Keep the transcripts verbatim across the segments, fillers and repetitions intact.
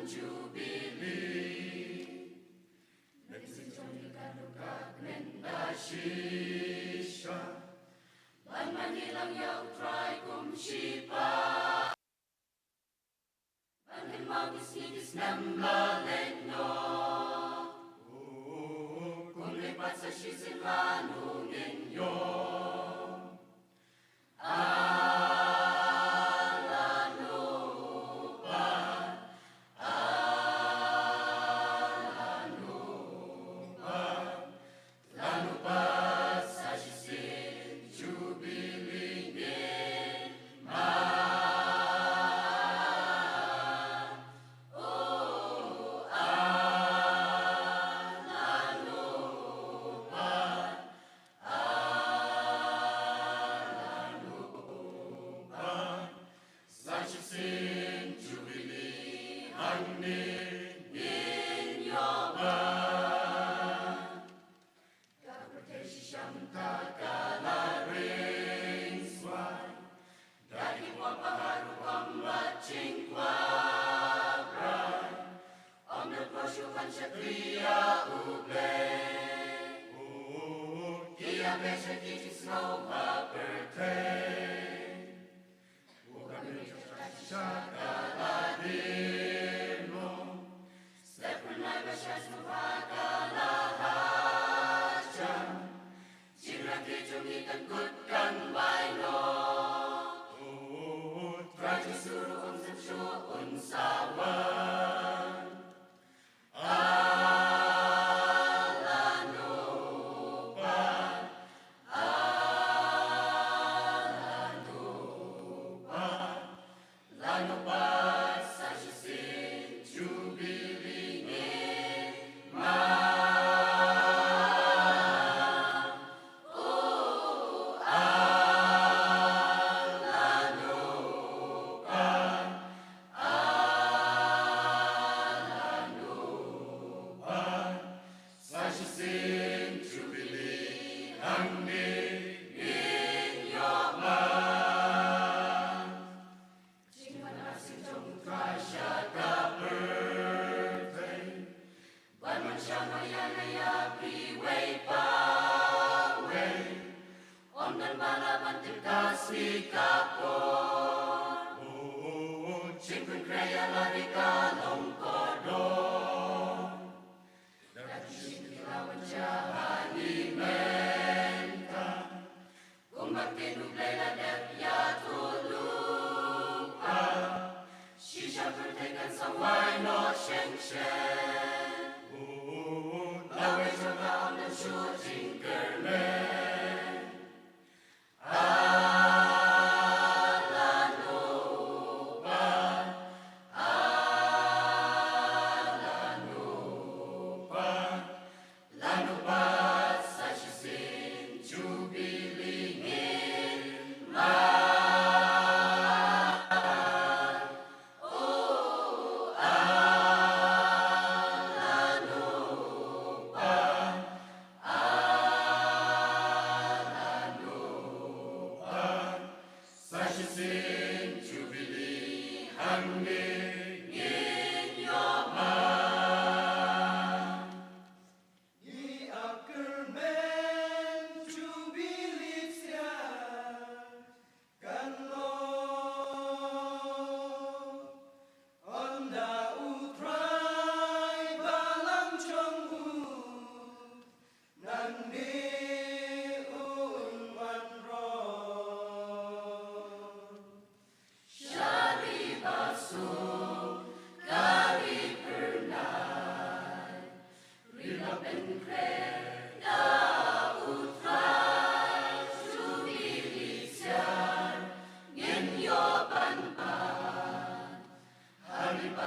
Jubilee. Mynsiem jong ngi ka dei ka kmen da shisha ban mane lang ïa U Trai kum shi paidbah. Ban kynmaw ki sngi ki snem la leit noh. Kumne pat sa shisien lano ngin ïoh? Ala no pat, ala no pat, lano pat sa shisien Jubilee ngin mad. O, ala no pat, ala no pat, sa shisien Jubilee hangne ngin ïoh ban. Ka pyrthei shisha mynta ka la ring swai da ki pop harum bad jingkwah brai. Ym don khublei shuh ban shakri ïa U Blei. Ki ïa pyrshah ki jingsngew ha pyrthei. U Kynrad shisha ka la dih noh. Step phyrnai ba shisha sngewbha ka la hajan. Jingrakhe jong ngi kan kut kan bai noh. U Trai Jisu ruh un shem shuh, un sa wan. Ala no pat, ala no pat, lano pat sa shisien Jubilee ngin mad. O, ala no pat, ala no pat, sa shisien Jubilee hangne ngin ïoh ban. Jingwan arsien jong U Trai sha ka pyrthei. Ban wan sha Maria na ïa phi wei pa wei. Ym don ba lah ban tip ka sngi ka por. Jingpynkhreh ïa la ri ka long kordor. Da ki shin ki la wan sha ha ngi mynta. Kumba ktien U Blei la dep ïathuh lypa. Shisha pyrthei kan sa wai noh shen shen. Lawei jong ka ym don shuh jingkyrmen. Ala no pat, ala no pat, lano pat sa shisien Jubilee ngin mad. O, ala no pat, ala no pat, sa shisien Jubilee hangne ngin ïoh ban. Ngi ap kyrmen Jubilee siar kan long. Ynda U Trai Balang jong u nangne un wan roi. Sha ri ba suk ka ri phyrnai, ri ba pynkhreh da U Trai, Jubilee siar ngin ïoh ban mad. Ha ri ba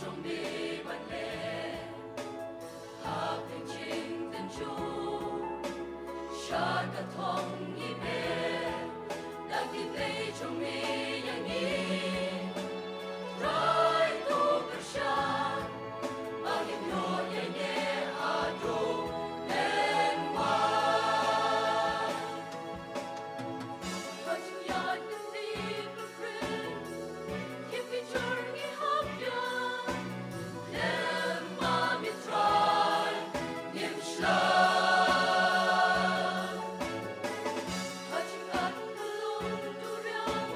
Jong me ban leh ha pynjingtynjuh sha ka thong i me, da ki tei jong me ïa ngi. Trai to kyrshan ba ngin ïoh ïa ngi haduh mynwan. Ha jingïaid ngi pynprit, ngim ki jor ngi hap ïa. Lem ma me Trai, ngim shlur. Ha jingkhat ka lum duriaw,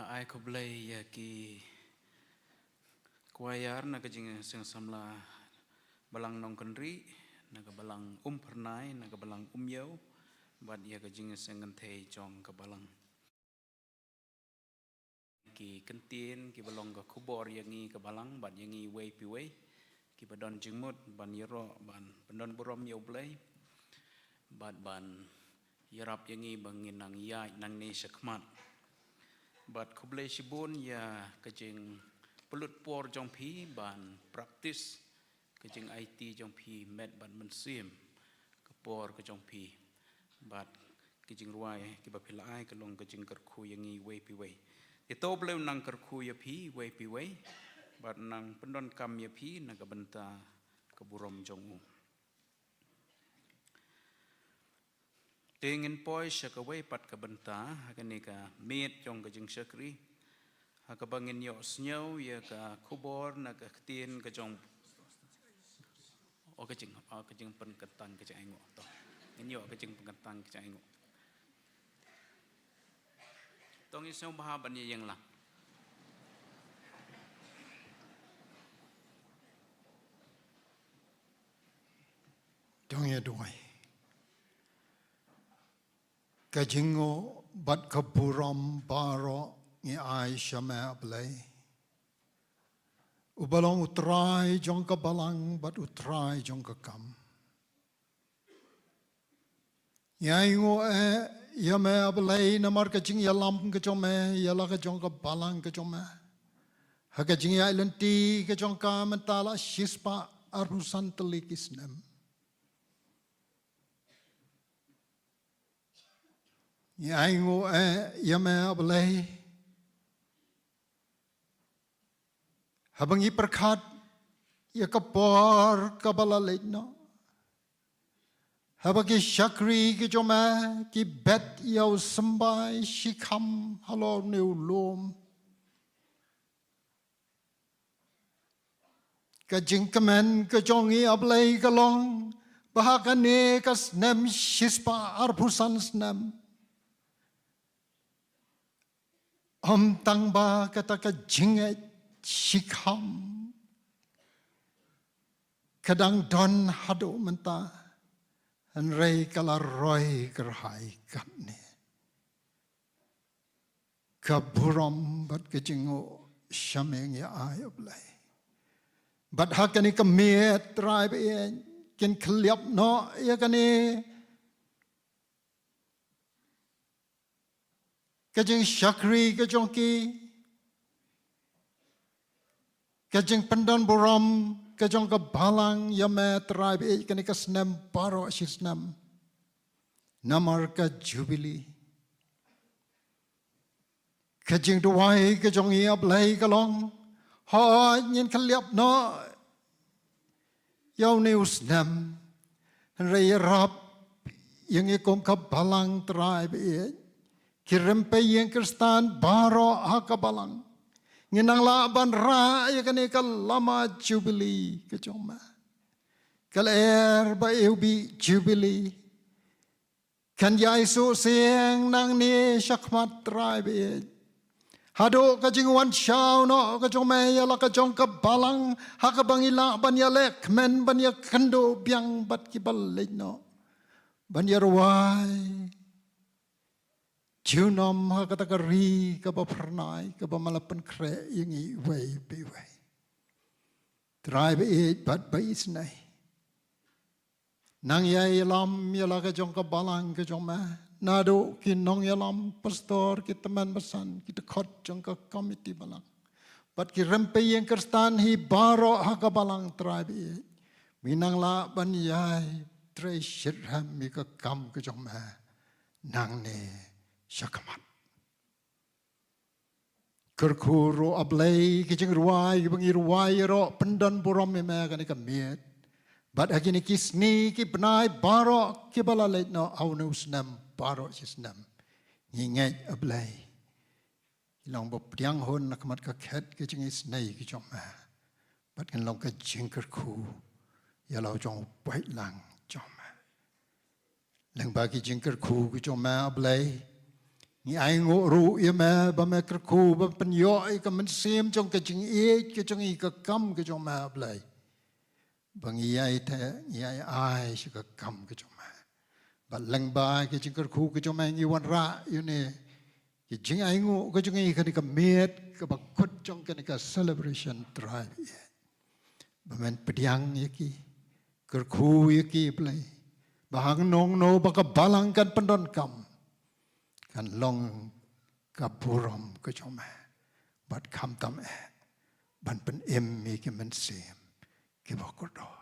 Ai khublei ïa ki kwayar na ka jingïaseng samla Balang Nongkynrih, na ka Balang Umphyrnai, na ka Balang Umïew, bad ïa ka jingïaseng kynthei jong ka Balang. Ki kyntien kiba long ka khubor ïa ngi ka Balang bad ïa ngi iwei pa iwei, kiba don jingmut ban ïaroh ban pyndonburom ïa U Blei bad ban ïarap ïa ngi ba ngin nang ïaid nangne shakhmat. Bad khublei shibun ïa ka jingpynlut por jong phi ban practice ka jingaiti jong phi met bad mynsiem, ka por ka jong phi bad ka jingrwai kiba phi la ai ka long ka jingkyrkhu ïa ngi iwei pa iwei. Te to U Blei un nang kyrkhu ïa phi iwei pa iwei bad nang pyndonkam ïa phi na ka bynta ka burom jong u. Te ngin poi sha kawei pat ka bynta ha kane ka miet jong ka jingshakri, ha kaba ngin ïohsngew ïa ka khubor na ka ktien ka jong, o ka jing, o ka jingpynkyntang ka jingainguh to. Ngin ïoh ka jingpynkyntang ka jingainguh. To ngin sngewbha ban ïa ïeng lang. To ngin ïa duwai. Ka jingnguh bad ka burom baroh ngi ai sha me A Blei, uba long U Trai jong ka balang bad U Trai jong ka kam. Ngi ainguh eh ïa me A Blei namar ka jingïalam ka jong me ïa la ka jong ka balang ka jong me ha ka jingïaid lynti ka jong ka mynta la shispah arphew san tylli ki snem. Ngi ainguh eh ïa me A Blei haba ngi pyrkhat ïa ka por kaba la leit noh, haba ki shakri ki jong me ki bet ïa u symbai shikham halor une u lum. Ka jingkmen ka jong ngi A Blei ka long ba ha kane ka snem shispah arphew san snem, ym tang ba kata ka jingngeit shikham ka dang don haduh mynta, hynrei ka la roi kyrhai katne. Ka burom bad ka jingnguh sha me ngi ai A Blei. Bad ha kane ka miet Trai ba ïeit, kin khylliap noh ïa kane ka jingshakri ka jong ki, ka jingpyndonburom ka jong ka balang ïa me Trai ba ïeit kane ka snem baroh shi snem namar ka jubili. Ka jingduwai ka jong ngi A Blei ka long, hooid ngin khylliap noh ïa une u snem, hynrei ïarap ïa ngi kum ka balang Trai ba ïeit, ki rympei ïing Khristan baroh ha ka balang, ngin nang lah ban rah ïa kane ka lama jubili ka jong me, ka lyer ba iwbih jubili. Kan ïai suk sing nangne shakhmat Trai ba ïeit, haduh ka jingwan shaw noh ka jong me ïa la ka jong ka balang, ha kaba ngi lah ban ïaleh kmen, ban ïakynduh biang bad kiba leit noh, ban ïarwai junom ha kata ka ri kaba phyrnai, kaba me la pynkhreh ïa ngi iwei pa iwei. Trai ba ïeit bad ba isynei, nang ïai ïalam ïa la ka jong ka balang ka jong me, naduh ki nongïalam, pastor, ki tymmen basan, ki dkhot jong ka komiti balang, bad ki rympei ïing Khristan hi baroh ha ka balang Trai ba ïeit. Me nang lah ban ïai trei shitrhem ïa ka kam ka jong me nangne shakhmat. Kyrkhu ruh A Blei ki jingrwai kiba ngi rwai ïaroh pyndonburom ïa me ha kane ka miet. Bad ha kine ki sngi ki bnai baroh kiba la leit noh ha une u snem baroh shi snem, ngi ngeit A Blei, ngi long ba pdiang hun na khmat ka khet ka jingisynei ka jong me. Bad kan long ka jingkyrkhu ïa la u jong u paidlang jong me. Lyngba ki jingkyrkhu ki jong me A Blei, Ngi ainguh ruh ïa me ba me kyrkhu ba pynïoh ïa ka mynsiem jong ka jingïeit ka jong ngi, ka kam ka jong me, A Blei. Ba ngi ïai te, ngi ïai ai sha ka kam ka jong me. Bad lyngba ka jingkyrkhu ka jong me ngi wanrah ïa une, ka jingainguh ka jong ngi, kane ka miet kaba kut jong kane ka celebration, Trai. Ba men pdiang ïa ki, kyrkhu ïa ki, Blei, ba hangno hangno ba ka balang kan pyndonkam, kan long ka burom ka jong me. Bad khamtam eh ban pynim ïa ki mynsiem kiba kordor.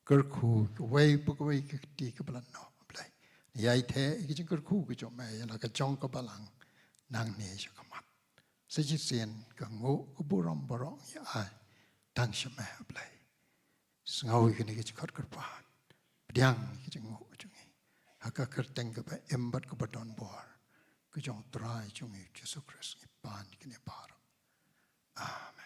Kyrkhu kawei pa kawei ka kti kaba la noh, Blei. Ïai te ïa ki jingkyrkhu ka jong me ïa la ka jong ka balang nangne sha khmat. Sa shisien ka nguh ka burom baroh ngi ai tang sha me, Blei. Sngew ïa kine ki jingkhot kyrpad, pdiang ïa ki jingnguh jong ngi ha ka kyrteng kaba im bad kaba don bor ka jong u Trai jong ngi Jisu Khrist, ngi pan ïa kine baroh. Amen.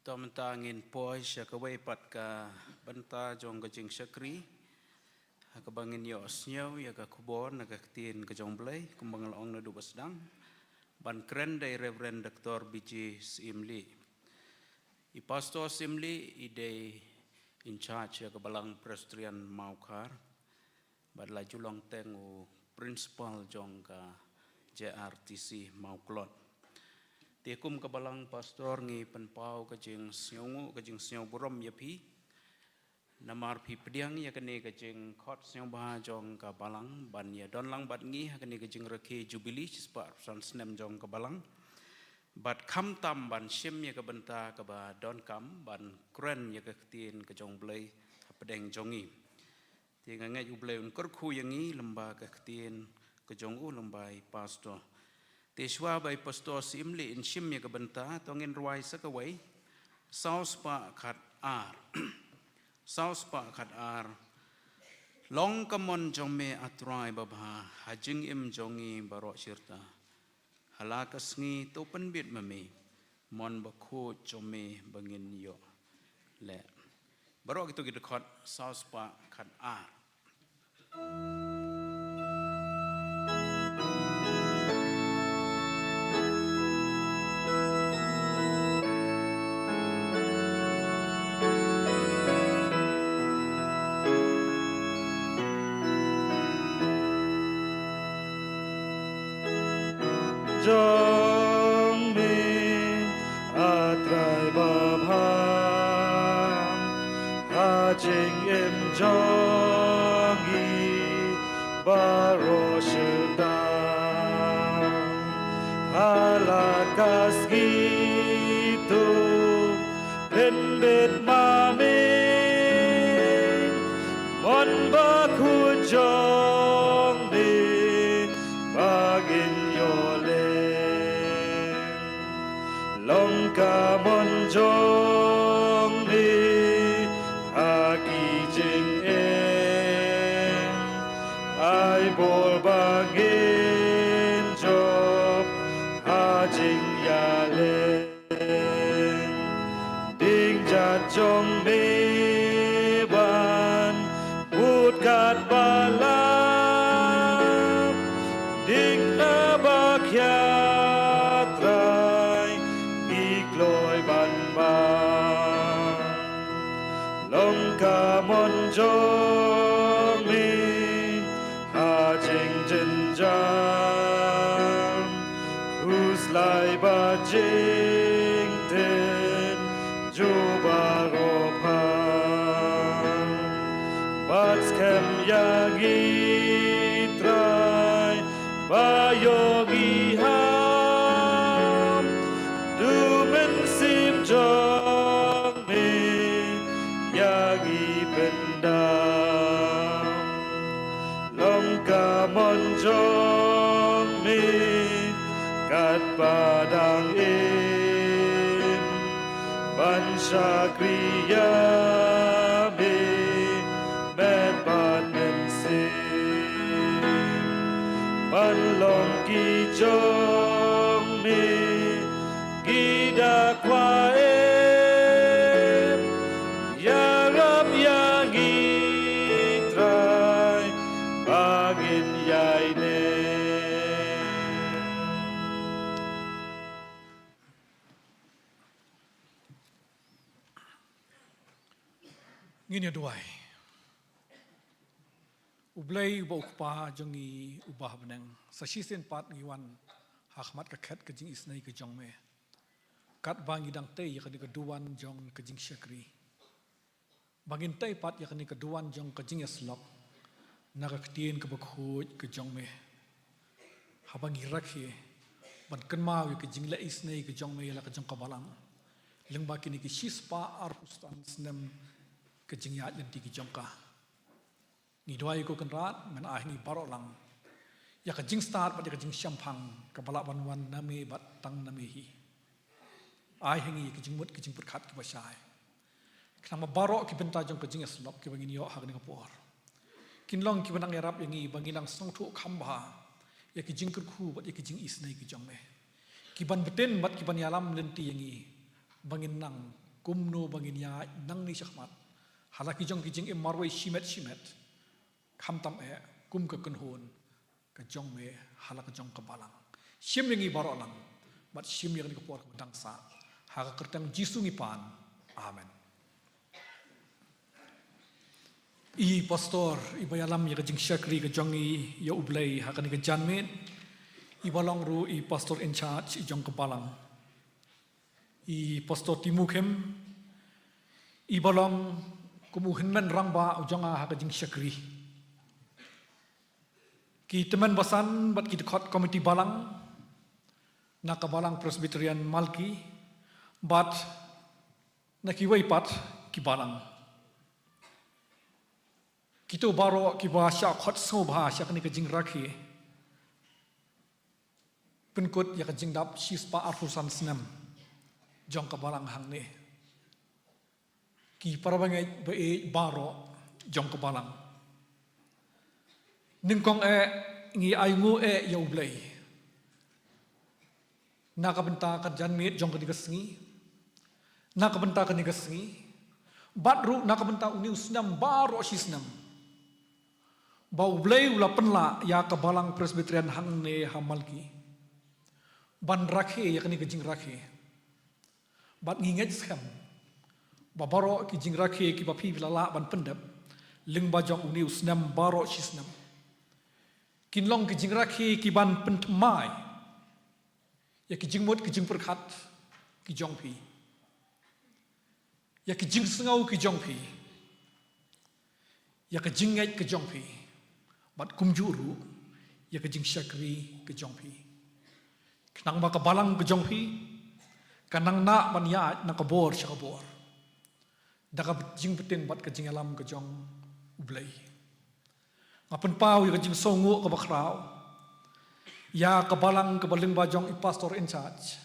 To mynta ngin poi sha kawei pat ka bynta jong ka jingshakri ha kaba ngin ïohsngew ïa ka khubor na ka ktien ka jong U Blei kumba nga la ong naduh ba sdang. Ban kren da i Reverend Doctor B J Syiemlieh. I Pastor Syiemlieh i dei in charge ïa ka Balang Presbyterian Mawkhar bad la ju long teng u principal jong ka J R T C Mawklod. Te kum ka Balang Pastor ngi pynpaw ka jingsngewnguh, ka jingsngewburom ïa phi. Namar phi pdiang ïa kane ka jingkhot sngewbha jong ka balang ban ïa don lang bad ngi ha kane ka jingrakhe Jubilee shispah arphew san snem jong ka balang. Bad khamtam ban shim ïa ka bynta kaba donkam ban kren ïa ka ktien ka jong U Blei hapdeng jong ngi. Te nga ngeit U Blei un kyrkhu ïa ngi lyngba ka ktien ka jong u, lyngba i Pastor. Te shuwa ba i Pastor Syiemlieh in shim ïa ka bynta, to ngin rwai sa kawei. Saw spah khat ar. Saw spah khat ar. Long ka mon jong me, A Trai babha ha jingim jong ngi baroh shirta. Ha la ka sngi to pynbit ma me mon bakhuid jong me ba ngin ïoh leh. Baroh kito ki dkhot, saw spah khat ar. Jong me, A Trai babha, ha jingim jong ngi baroh shirta. Ha la ka sngi to pynbit ma me mon bakhuid jong me ba ngin ïoh leh. Long ka mon jong me ha ki jingeh, ai bor ba ngin jop ha jingïaleh. Ding jat jong me ban bud katba lah. Ding kaba khia, Trai, ngi kloi ban bam. Long ka mon jong me ha jingjynjar, khuslai bad jingtynjuh baroh phan. Bad skhem ïa ngi, Trai, ba ïoh ngi ham, da u Mynsiem jong me ïa ngi pyndam. Long ka mon jong me katba dang im, ban shakri ïa me met bad mynsiem. Kan long ki jong me, ki da kwah em, ïarap ïa ngi Trai, ba ngin ïai ne. Ngin ïa duwai. U Blei uba u Kpa jong ngi uba ha bneng, sa shisien pat ngi wan ha khmat ka khet ka jingisynei ka jong me. Katba ngi dang tei ïa kane ka duwan jong ka jingshakri, ba ngin tei pat ïa kane ka duwan jong ka jingïasyllok na ka ktien kaba khuid ka jong me. Haba ngi rakhe ban kynmaw ïa ka jingleh isynei ka jong me ïa la ka jong ka balang, lyngba kine ki shispah arphew san snem ka jingïaid lynti ka jong ka. Ngi duwai ko Kynrad, men ai ha ngi baroh lang ïa ka jingstad bad ïa ka jingshemphang kaba lah ban wan na me bad tang na me hi. Ai ha ngi ïa ka jingmut ka jingpyrkhat kaba shai, khnang ba baroh ki bynta jong ka jingïasyllok kiba ngin ïoh ha kane ka por kin long kiba nang ïarap ïa ngi ba ngin nang sngewthuh kham bha ïa ki jingkyrkhu bad ïa ki jingisynei ki jong me, kiban btin bad kiban ïalam lynti ïa ngi ba ngin nang kumno ba ngin ïaid nangne shakhmat ha la ki jong ki jingim marwei shimet shimet, khamtam eh kum ka kynhun ka jong me ha la ka jong ka balang. Shim ïa ngi baroh lang bad shim ïa kane ka por kaba dang sah, ha ka kyrteng Jisu ngi pan. Amen. I pastor iba ïalam ïa ka jingshakri ka jong ngi ïa U Blei ha kane ka janmiet, iba long ruh i pastor in charge i jong ka balang, i Pastor Timu Khem, iba long kum u hynmen rangbah u jong nga ha ka jingshakri, ki tymmen basan bad ki dkhot komiti balang na ka Balang Presbyterian Malki, bad na kiwei pat ki balang, kito baroh kiba shah khot sngewbha sha kane ka jingrakhe pynkut ïa ka jingdap shispah arphew san snem jong ka balang hangne, ki parabangeit ba ïeit baroh jong ka balang. Nyngkong eh ngi ainguh eh ïa U Blei na ka bynta ka janmiet jong kane ka sngi, na ka bynta kane ka sngi, bad ruh na ka bynta une u snem baroh shi snem, ba U Blei u la pynlah ïa ka Balang Presbyterian hangne ha Malki ban rakhe ïa kane ka jingrakhe. Bad ngi ngeit skhem ba baroh ki jingrakhe kiba phi la lah ban pyndep lyngba jong une u snem baroh shi snem kin long ki jingrakhe kiban pynthymmai ïa ki jingmut ki jingpyrkhat ki jong phi, ïa ki jingsngew ki jong phi, ïa ka jingngeit ka jong phi, bad kumjuh ruh ïa ka jingshakri ka jong phi, khnang ba ka balang ka jong phi kan nang nah ban ïaid na ka bor sha ka bor da ka jingbtin bad ka jingïalam ka jong U Blei. Nga pynpaw ïa ka jingsngewnguh kaba khraw ïa ka balang kaba lyngba jong i pastor in charge,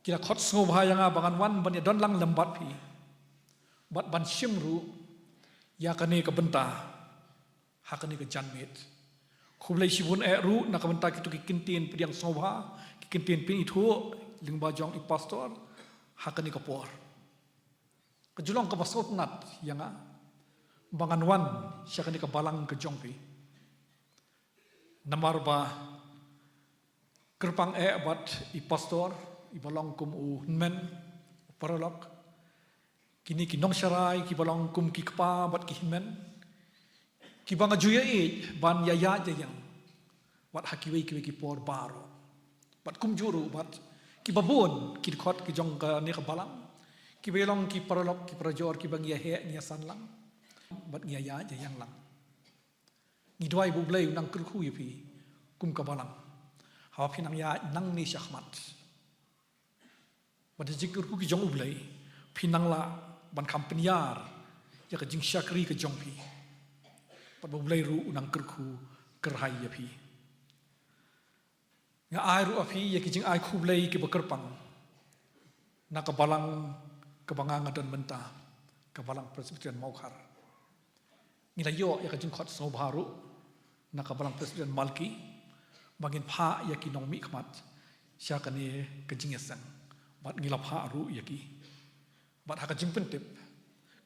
ki la khot sngewbha ïa nga ba ngan wan ban ïadon lang lem bad phi bad ban shim ruh ïa kane ka bynta ha kane ka janmiet. Khublei shibun eh ruh na ka bynta kito ki kyntien pdiang sngewbha, ki kyntien pynithuh lyngba jong i pastor ha kane ka por. Ka ju long kaba sngewtynnat ïa nga ba ngan wan sha kane ka balang ka jong phi, namar ba kyrpang eh bad i pastor iba long kum u hynmen, u paralok, kine ki nongsharai kiba long kum ki kpa bad ki hynmen, kiba nga ju ïaieit ban ïaïaid ïaïang wat ha kiwei kiwei ki por baroh, bad kumjuh ruh bad kiba bun ki dkhot ki jong kane ka balang, kiba long ki paralok ki parajor kiba ngi ïaheh ngi ïasan lang bad ngi ïaïaid ïaïang lang. Ngi duwai ba U Blei u nang kyrkhu ïa phi kum ka balang haba phi nang ïaid nangne shakhmat. Bad da ka jingkyrkhu ka jong U Blei phin nang lah ban kham pynïar ïa ka jingshakri ka jong phi, bad ba U Blei ruh u nang kyrkhu kyrhai ïa phi. Nga ai ruh ïa phi ïa ki jingai khublei kiba kyrpang na ka balang kaba nga nga don mynta, ka Balang Presbyterian Mawkhar. Ngi la ïoh ïa ka jingkhot sngewbha ruh na ka Balang Presbyterian Malki, ba ngin phah ïa ki nongmihkhmat sha kane ka jingïaseng, bad ngi la phah ruh ïa ki. Bad ha ka jingpyntip,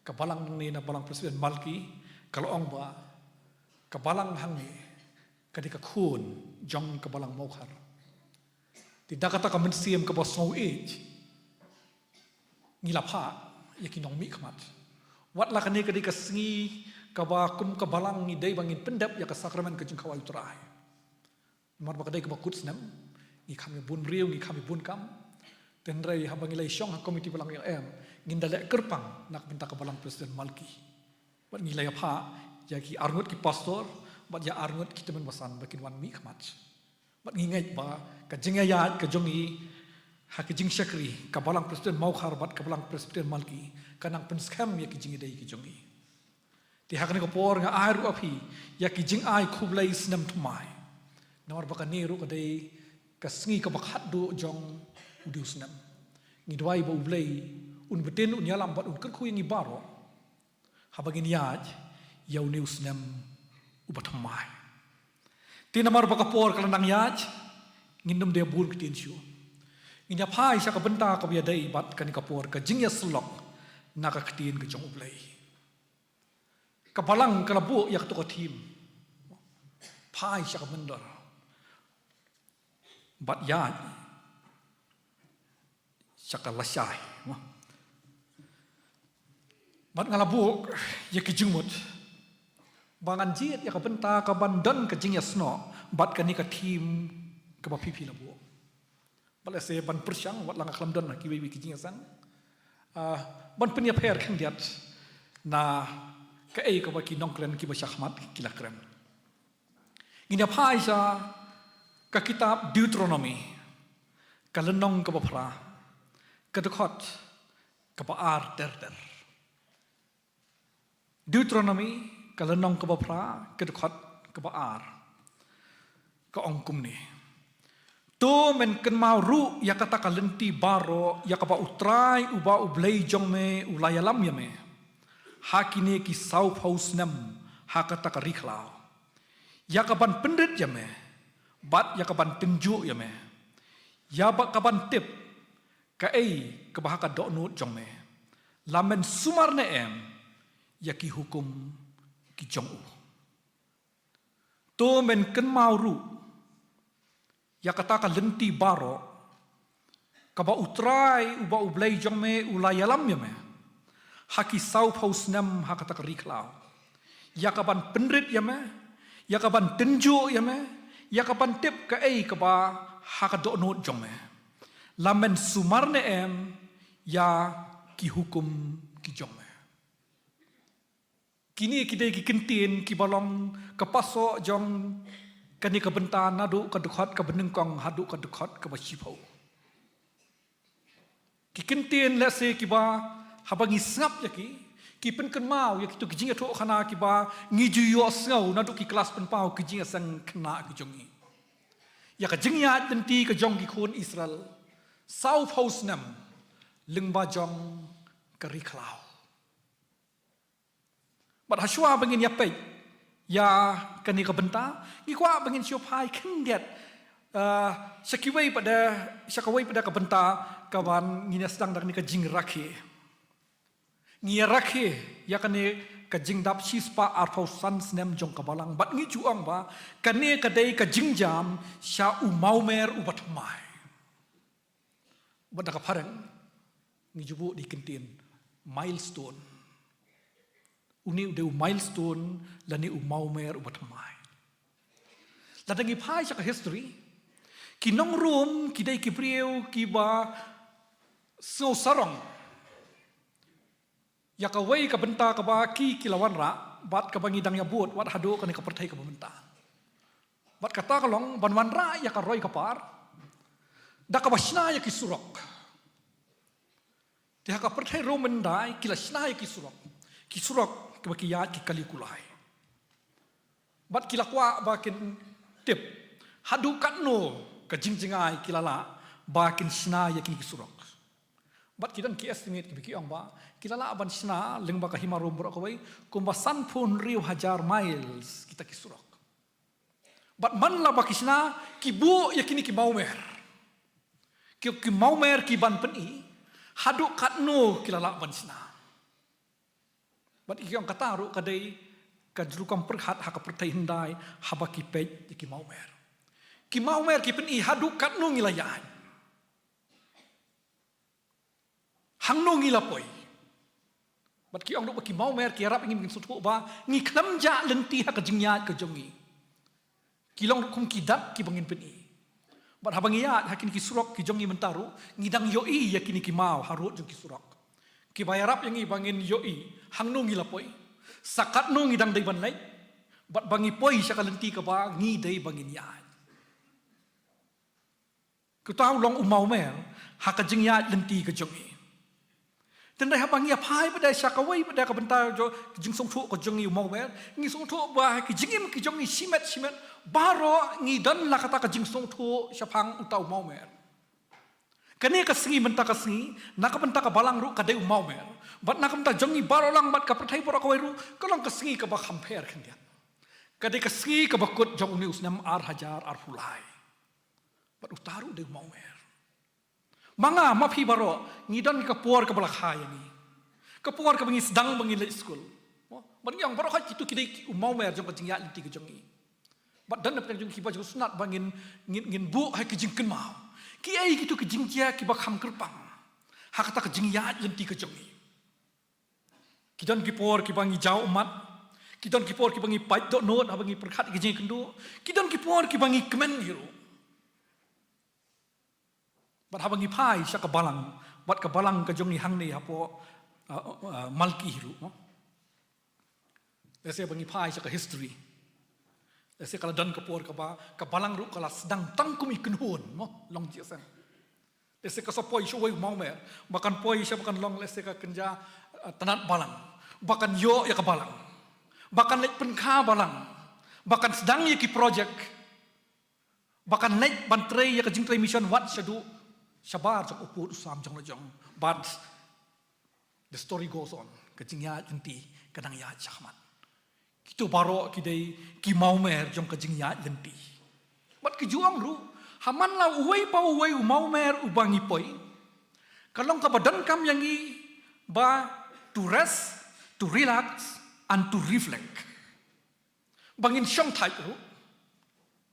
ka balang nangne na Balang Presbyterian Malki ka la ong ba ka balang hangne ka dei ka khun jong ka Balang Mawkhar. Te da kata ka mynsiem kaba sngewieit, ngi la phah ïa ki nongmihkhmat. Wat la kane ka dei ka sngi kaba kum ka balang ngi dei ba ngin pyndep ïa ka sakramen ka jingkhawai U Trai. Namar ba ka dei kaba kut snem, ngi kham ïa bun briew, ngi kham ïa bun kam. Te hynrei haba ngi la ïashong ha komiti balang ïa em, ngin da leh kyrpang na ka bynta ka Balang Presbyterian Malki. Bad ngi la ïa phah ïa ki arngut ki pastor, bad ïa arngut ki tymmen basan ba kin wan mihkhmat. Bad ngi ngeit ba ka jingïaid ka jong ngi ha ka jingshakri ka Balang Presbyterian Mawkhar bad ka Balang Presbyterian Malki, kan nang pynskhem ïa ki jingïadei ki jong ngi. Te ha kane ka por nga ai ruh ïa phi ïa ki jingai khublei snem thymmai. Namar ba kane ruh ka dei ka sngi kaba khatduh jong u dei u snem. Ngi duwai ba U Blei un btin, un ïalam bad un kyrkhu ïa ngi baroh haba ngin ïaid ïa une u snem uba thymmai. Te namar ba ka por ka la nang ïaid, ngin nym dei bun ktien shuh. Ngin ïa phai sha ka bynta kaba ïadei bad kane ka por, ka jingïasyllok na ka ktien ka jong U Blei. Ka balang ka la buh ïa kato ka theme, phai sha ka mynder bad ïaid sha ka lashai. Bad nga la buh ïa ki jingmut ba ngan jied ïa ka bynta kaban don ka jingïasnoh bad kane ka theme kaba phi phi la buh. Bad lehse ban pyrshang, wat la nga khlem don ha kiwei kiwei ki jingïaseng, ah, ban pynïapher khyndiat na kaei kaba ki nongkren kiba shakhmat ki la kren. Ngin ïa phai sha ka kitab Deuteronomy, ka lynnong kaba phra, ka dkhot kaba ar ter ter. Deuteronomy, ka lynnong kaba phra, ka dkhot kaba ar. Ka ong kumne: To men kynmaw ruh ïa kata ka lynti baroh, ïa kaba U Trai uba U Blei jong me u la ïalam ïa me ha kine ki sawphew snem ha kata ka ri khlaw, ïa kaban pynrit ïa me bad ïa kaban tynjuh ïa me, ïa ba kaban tip kaei kaba ha ka dohnud jong me, la men sumar ne em ïa ki hukum ki jong u. To men kynmaw ruh ïa kata ka lynti baroh, kaba U Trai uba U Blei jong me u la ïalam ïa me ha ki sawphew snem ha kata ka ri khlaw, ïa kaban pynrit ïa me, ïa kaban tynjuh ïa me, ïa kaban tip kaei kaba ha ka dohnud jong me, la men sumar ne em ïa ki hukum ki jong me. Kine ki dei ki kyntien kiba long ka pasoh jong kane ka bynta, naduh ka dkhot kaba nyngkong haduh ka dkhot kaba shiphew. Ki kyntien lehse kiba haba ngi sngap ïa ki, ki pynkynmaw ïa kito ki jingïathuhkhana kiba ngi ju ïohsngew naduh ki klas pynpaw ki jingïaseng khynnah ki jong ngi. Ïa ka jingïaid lynti ka jong ki khun Israel sawphew snem lyngba jong ka ri khlaw. Bad hashwa ba ngin ïa peit ïa kane ka bynta, ngi kwah ba ngin shu phai khyndiat, ah, sha kiwei pat de, sha kawei pat de ka bynta kaban ngin ïa sdang da kane ka jingrakhe. Ngi ïa rakhe ïa kane ka jingdap shispah arphew san snem jong ka balang, bad ngi ju ong ba kane ka dei ka jingjam sha u mawmer uba thymmai. Bad da ka phareng ngi ju buh da ki kyntien milestone. Une u dei u milestone lane u mawmer uba thymmai. Lada ngi phai sha ka history, ki nong Rom ki dei ki briew kiba sngew sarong ïa kawei ka bynta kaba ki ki la wanrah bad kaba ngi dang ïa bud wat haduh kane ka pyrthei kaba mynta. Bad kata ka long ban wanrah ïa ka roi ka par da kaba shna ïa ki surok. Te ha ka pyrthei Rom myndai ki la shna ïa ki surok, ki surok kiba ki ïaid ki kali kulai. Bad ki la kwah ba kin tip haduh katno ka jingjngai ki la lah ba kin shna ïa kine ki surok. Bad ki don ki estimate kiba ki ong ba ki la lah ban shna lyngba ka hima Rom baroh kawei kumba sanphew hynriew hajar miles kita ki surok. Bad man la ba ki shna, ki buh ïa kine ki mawmer. Ki, ki mawmer ki ban pyni, haduh katno ki la lah ban shna. Bad ki ong kata ruh ka dei ka jrukam pyrkhat ha ka pyrthei hyndai haba ki peit ïa ki mawmer. Ki mawmer ki pyni haduh katno ngi la ïaid. Hangno ngi la poi. Bad ki ong ruh ba ki mawmer ki ïarap ngi ban sngewthuh ba ngi khlem jah lynti ha ka jingïaid ka jong ngi. Ki long ruh kum ki dak kiba ngin pyni. Bad haba ngi ïaid ha kine ki surok ki jong ngi mynta ruh, ngi dang ïohi ïa kine ki maw harud jong ki surok. Kiba ïarap ïa ngi ba ngin ïohi hangno ngi la poi, sa katno ngi dang dei ban leit, bad ba ngi poi sha ka lynti kaba ngi dei ba ngin ïaid. Kata u long u mawmer ha ka jingïaid lynti ka jong ngi. Te hynrei haba ngi ïa phai pat de sha kawei pat de ka bynta jong ka jingsngewthuh ka jong ngi u mawmer, ngi sngewthuh ba ha ki jingim ki jong ngi shimet shimet, baroh ngi don la kata ka jingsngewthuh shaphang uta u mawmer. Kane ka sngi mynta ka sngi, na ka bynta ka balang ruh ka dei u mawmer. Bad na ka bynta jong ngi baroh lang bad ka pyrthei baroh kawei ruh, ka long ka sngi kaba kham pher khyndiat. Ka dei ka sngi kaba kut jong une u snem ar hajar arphew lai. Bad uta ruh dei u mawmer. Ma nga ma phi baroh ngi don ka por kaba la kha ïa ngi. Ka por kaba ngi sdang ba ngi leit skul. Mo, bad ngi ong baroh khat kito ki dei ki u mawmer jong ka jingïaid lynti ka jong ngi. Bad don na pdeng jong ngi kiba ju sngewtynnat ba ngin, ngin, ngin buh ha ki jingkynmaw. Kiei kito ki jingjia kiba kham kyrpang ha kata ka jingïaid lynti ka jong ngi. Ki don ki por kiba ngi jaw ummat. Ki don ki por kiba ngi pait dohnud haba ngi pyrkhat ki jingkynduh. Ki don ki por kiba ngi kmen hi ruh. Bad haba ngi phai sha ka balang, bad ka balang ka jong ngi hangne hapoh, uh, uh, Malki hi ruh, mo. Lehse ba ngi phai sha ka history. Lehse ka la don ka por kaba ka balang ruh ka la sdang tang kum i kynhun, mo, long jingïaseng. Lehse ka sa poi sha uwei u mawmer, ba kan poi sha ba kan long lehse ka kynja, uh, tnat balang, ba kan ïoh ïa ka balang, ba kan leit pynkha balang, ba kan sdang ïa ki project. Ba kan leit ban trei ïa ka jingtrei mission wat shaduh shabar jong u pud u sam jong la jong. But the story goes on. Ka jingïaid lynti ka dang ïaid shakhmat. Kito baroh ki dei ki mawmer jong ka jingïaid lynti. Bad ki ju ong ruh, ha man la uwei pa uwei u mawmer uba ngi poi, ka long kaba donkam ïa ngi ba to rest, to relax and to reflect. Ba ngin shong thait ruh,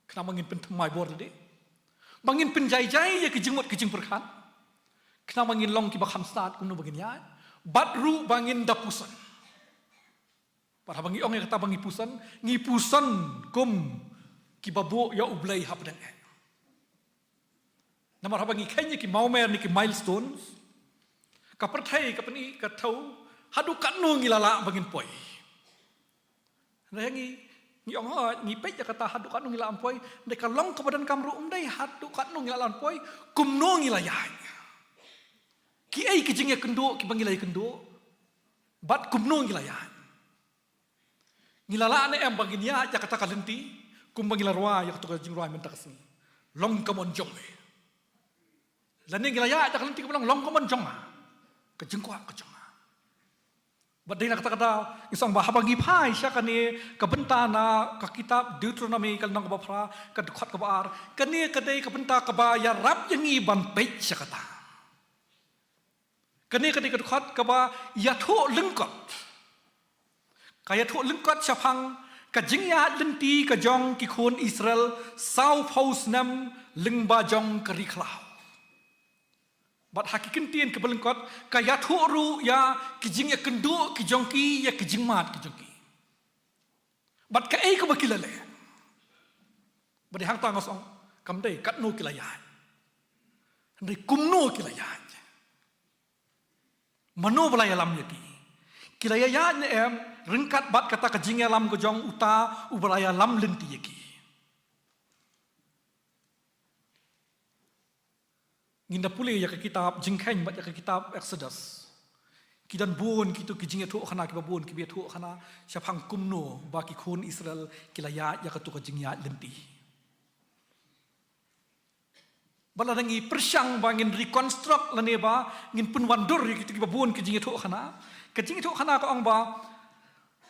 khnang ba ngin pynthymmai bor de. Ba ngin pynjai jai ïa ki jingmut ki jingpyrkhat, khnang ba ngin long kiba kham stad kumno ba ngin ïaid. Bad ruh ba ngin da puson. Bad haba ngi ong ïa kata ba ngi puson, ngi puson kum kiba buh ïa U Blei hapdeng eh. Namar haba ngi kheiñ ïa ki mawmer ne ki milestones, ka pyrthei ka pyni ka thew haduh katno ngi la lah ba ngin poi. Hynrei ngi, ngi ong hooid, ngi peit ïa kata haduh katno ngi la lah ban poi, hynrei ka long kaba donkam ruh ym dei haduh katno ngi la lah ban poi, kumno ngi la ïaid. Kiei ki jingïakynduh kiba ngi la ïakynduh, bad kumno ngi la ïaid. Ngi la lah ne em ba ngin ïaid ïa kata ka lynti kumba ngi la rwai ïa kato ka jingrwai mynta ka sngi, Long ka mon jong me. Lane ngi la ïaid ïa ka lynti kaba long, Long ka mon jong nga, ka jingkwah ka jong nga. Bad dei na kata ka daw ngi sngewbha haba ngi phai sha kane ka bynta na ka kitab Deuteronomy ka lynnong kaba phra, ka dkhot kaba ar, kane ka dei ka bynta kaba ïarap ïa ngi ban peit sha kata. Kane ka dei ka dkhot kaba ïathuh lyngkot. Ka ïathuh lyngkot shaphang ka jingïaid lynti ka jong ki khun Israel sawphew snem lyngba jong ka ri khlaw. Bad ha ki kyntien kiba lyngkot ka ïathuh ruh ïa ki jingïakynduh ki jong ki, ïa ki jingmad ki jong ki. Bad kaei kaba ki la leh. Bad dei hangta nga sngew kam dei katno ki la ïaid, hynrei kumno ki la ïaid. Mano ba la ïalam ïa ki? Ki la ïaid ne em ryngkat bad kata ka jingïalam ka jong uta uba la ïalam lynti ïa ki? Ngin da pule ïa ka kitab Jingkheiñ bad ïa ka kitab Exodus. Ki don bun kito ki jingïathuhkhana kiba bun kiba ïathuhkhana shaphang kumno ba ki khun Israel ki la ïaid ïa kato ka jingïaid lynti. Bad lada ngi pyrshang ba ngin reconstruct lane ba ngin pynwandur ïa kito kiba bun ki jingïathuhkhana, ka jingïathuhkhana ka ong ba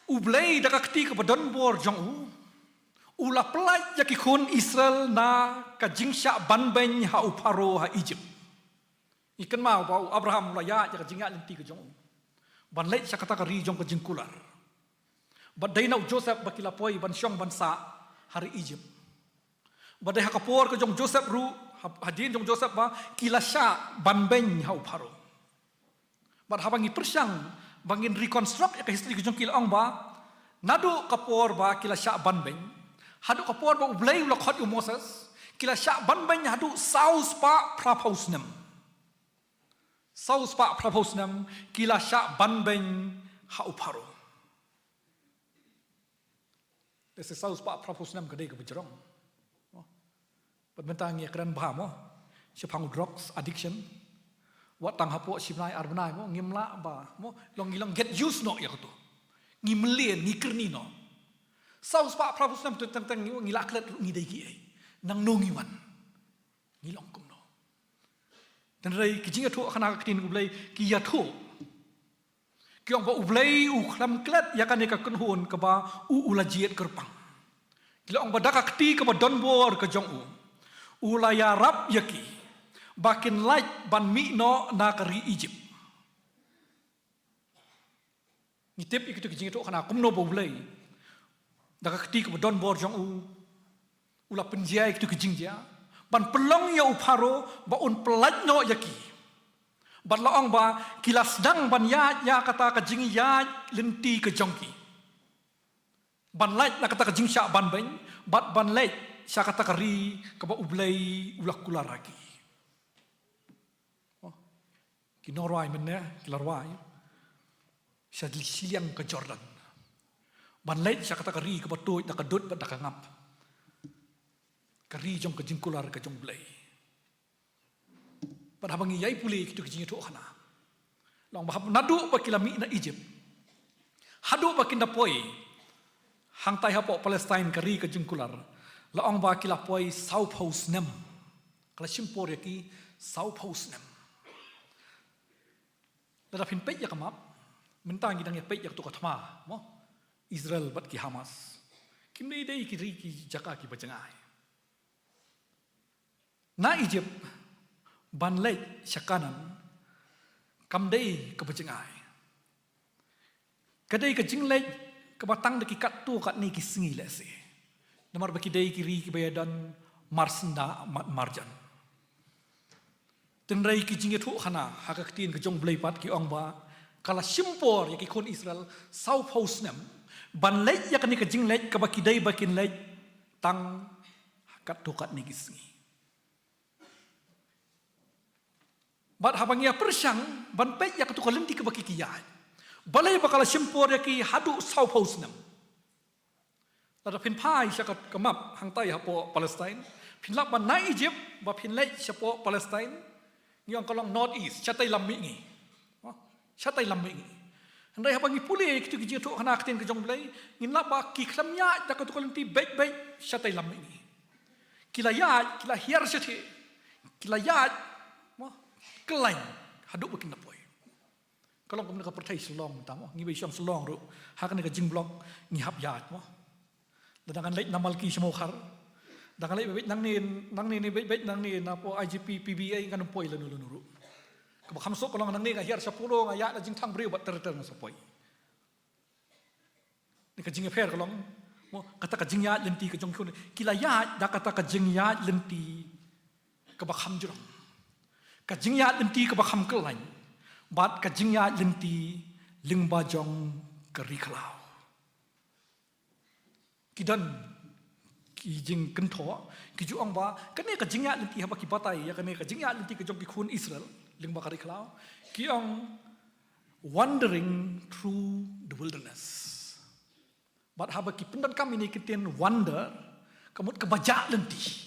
U Blei da ka kti kaba don bor jong u, U la pyllait ïa ki khun Israel na ka jingshah banbeiñ ha u Pharaoh ha Egypt. Ngi kynmaw ba u Abraham u la ïaid ïa ka jingïaid lynti ka jong u ban leit sha kata ka ri jong ka jingkular. Bad dei na u Joseph ba ki la poi ban shong ban sah ha ri Egypt. Bad dei ha ka por ka jong Joseph ruh, ha, hadien jong Joseph ba ki la shah banbeiñ ha u Pharaoh. Bad haba ngi pyrshang ba ngin reconstruct ïa ka history ka jong ki, la ong ba naduh ka por ba ki la shah banbeiñ haduh ka por ba U Blei u la khot ïa u Moses, ki la shah banbeiñ haduh saw spah phraphew snem. Saw spah phraphew snem ki la shah banbeiñ ha u Pharaoh. Lehse saw spah phraphew snem ka dei kaba jrong. Bad mynta ngi ïa kren bha mo shaphang u drugs addiction. Wat tang hapoh shi bnai ar bnai mo, ngim lah ba mo, long ngi long get used noh ïa kato. Ngi mlien, ngi kyrni noh. Saw spah phraphew snem teng teng ngi, ngi la klet ruh ngi dei kiei. Nangno ngi wan? Ngi long kumno? Hynrei ki jingïathuhkhana ka ktien U Blei ki ïathuh. Ki ong ba U Blei u khlem klet ïa kane ka kynhun kaba u, u la jied kyrpang. Ki la ong ba da ka kti kaba donbor ka jong u, u la ïarap ïa ki ba kin lait ban mih noh na ka ri Egypt. Ngi tip ïa kito ki jingïathuhkhana kumno ba U Blei da ka kti kaba donbor jong u u la pynjia ïa kito ki jingjia ban pynlong ïa u Pharaoh ba un pyllait noh ïa ki. Bad la ong ba ki la sdang ban ïaid ïa kata ka jingïaid lynti ka jong ki ban lait na kata ka jingshah banbeiñ bad ban leit sha kata ka ri kaba U Blei u la kular ha ki. Oh. Ki nongrwai mynne ki la rwai sha shiliang ka Jordan ban leit sha kata ka ri kaba tuid da ka dud bad da ka ngap, ka ri jong ka jingkular ka jong U Blei. Bad haba ngi ïai pule kito ki jingïathuhkhana, la ong ba hap naduh ba ki la mih na Egypt haduh ba kin da poi hangtai hapoh Palestine ka ri ka jingkular, la ong ba ki la poi sawphew snem. Ka la shim por ïa ki sawphew snem. Lada phin peit ïa ka map, mynta ngi dang ïa peit ïa kato ka thma mo, Israel bad ki Hamas. Kim dei dei ki ri ki jaka kiba jngai. Na Egypt ban leit sha Kanaan kam dei kaba jngai. Ka dei ka jingleit kaba tang da ki katto katne ki sngi lehse. Namar ba ki dei ki ri kiba ïadon marsyndah mad marjan. Hynrei ki jingïathuhkhana ha ka ktien ka jong U Blei pat ki ong ba ka la shim por ïa ki khun Israel sawphew snem ban leit ïa kane ka jingleit kaba ki dei ba kin leit tang katto katne ki sngi. Bad haba ngi ïa pyrshang ban peit ïa kato ka lynti kaba ki, ki ïaid, balei ba ka la shim por ïa ki haduh sawphew snem? Lada phin phai sha ka, ka map hangtai hapoh Palestine, phin lap ba na Egypt ba phin leit shapoh Palestine, ngi ong ka long north east, shatai lam mihngi. Shatai lam mihngi. Hynrei haba ngi pule kito ki jingïathuhkhana ktien ka jong U Blei, ngin lap ba ki khlem ïaid da kato ka lynti beit beit shatai lam mihngi. Ki la ïaid, ki la hiar shathie, ki la ïaid mo, kyllaiñ haduh ba kin da poi. Ka long kumne ka pyrthei Shillong mynta mo, ngi ba i shong Shillong ruh ha kane ka jingblok ngi hap ïaid mo. Lada ngan leit na Malki sha Mawkhar, da ngan leit beit beit nangne, nangne ne beit beit nangne na po I G P P B A ngan ym poi lano lano ruh. Kaba kham suk ka long nangne nga hiar sha Polo nga ïaid na Jingthangbriew bad ter ter nga sa poi. Ni ka jingïapher ka long mo, kata ka jingïaid lynti ka jong ki khun, ki la ïaid da kata ka jingïaid lynti kaba kham jrong, ka jingïaid lynti kaba kham kyllaiñ bad ka jingïaid lynti lyngba jong ka ri khlaw. Ki don ki jingkynthoh, ki ju ong ba kane ka jingïaid lynti haba ki batai ïa kane ka jingïaid lynti ka jong ki khun Israel lyngba ka ri khlaw, ki ong wandering through the wilderness. Bad haba ki pyndonkam ïa kane ka ktien wander, ka mut kaba jah lynti.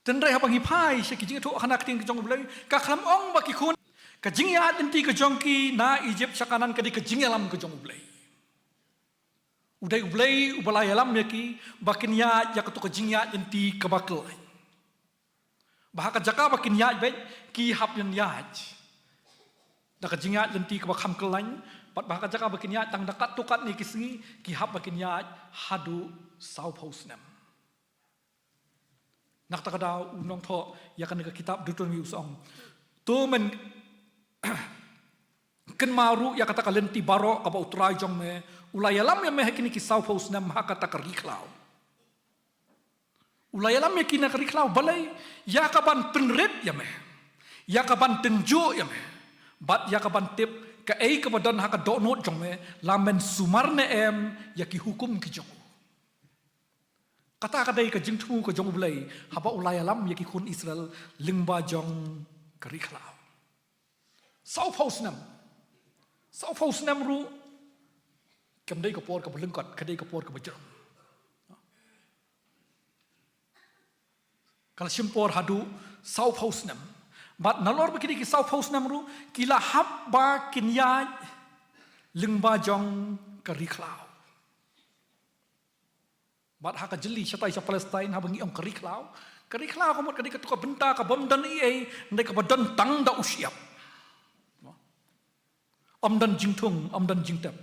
Hynrei haba ngi phai sha ki jingïathuhkhana ktien ka jong U Blei, ka khlem ong ba ki khun, ka jingïaid lynti ka jong ki na Egypt sha Kanaan ka dei ka jingïalam ka jong U Blei. U dei U Blei uba la ïalam ïa ki ba kin ïaid ïa kato ka jingïaid lynti kaba kyllaiñ. Ba ha ka jaka ba kin ïaid beit, ki hap ïaid da ka jingïaid lynti kaba kham kyllaiñ, Bad ba ha ka jaka ba kin ïaid tang da katto katne ki sngi, ki hap ba kin ïaid haduh sawphew snem. Na kata ka daw u nongthoh ïa kane ka kitab Deuteronomi u ong, to men kynmaw ruh ïa kata ka lynti baroh kaba U Trai jong me u la ïalam ïa me ha kine ki sawphew snem ha kata ka ri khlaw. U la ïalam ïa ki na ka ri khlaw, balei? Ïa ka ban pynrit ïa me, ïa ka ban tynjuh ïa me, bad ïa ka ban tip kaei kaba don ha ka dohnud jong me, la men sumar ne em ïa ki hukum ki jong u. Kata ka dei ka jingthmu ka jong U Blei haba u la ïalam ïa ki khun Israel lyngba jong ka ri khlaw. Sawphew snem. Sawphew snem ruh kam dei ka por kaba lyngkot, ka dei ka por kaba jrong. Ka la shim por haduh sawphew snem. Bad nalor ba ki dei ki sawphew snem ruh, ki la hap ba kin ïaid lyngba jong ka ri khlaw. Bad ha ka jylliew shatai sha Palestine, haba ngi ong ka ri khlaw, ka ri khlaw ka mut ka dei kato ka bynta ka bym don ei ei, hynrei kaba don tang da u shyiap. Ym don jingthung, ym don jingtep.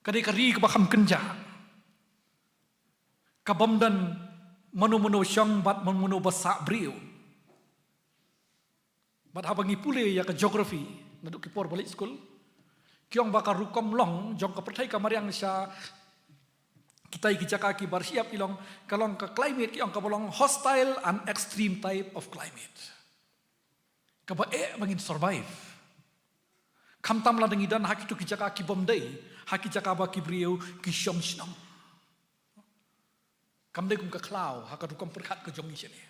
Ka dei ka ri kaba kham kynjah, ka bym don mano mano shong bad mano mano ba sah briew. Bad haba ngi pule ïa ka geography naduh ki por ba leit skul, ki ong ba ka rukom long jong ka pyrthei ka mariang sha kitai ki jaka kiba shyiap ki long, ka long ka climate ki ong kaba long hostile and extreme type of climate. Kaba eh ba ngin survive. Khamtam lada ngi don ha kito ki jaka ki bym dei, ha ki jaka ba ki briew ki shong shnong. Kam dei kum ka khlaw ha ka rukom pyrkhat ka jong ngi shane.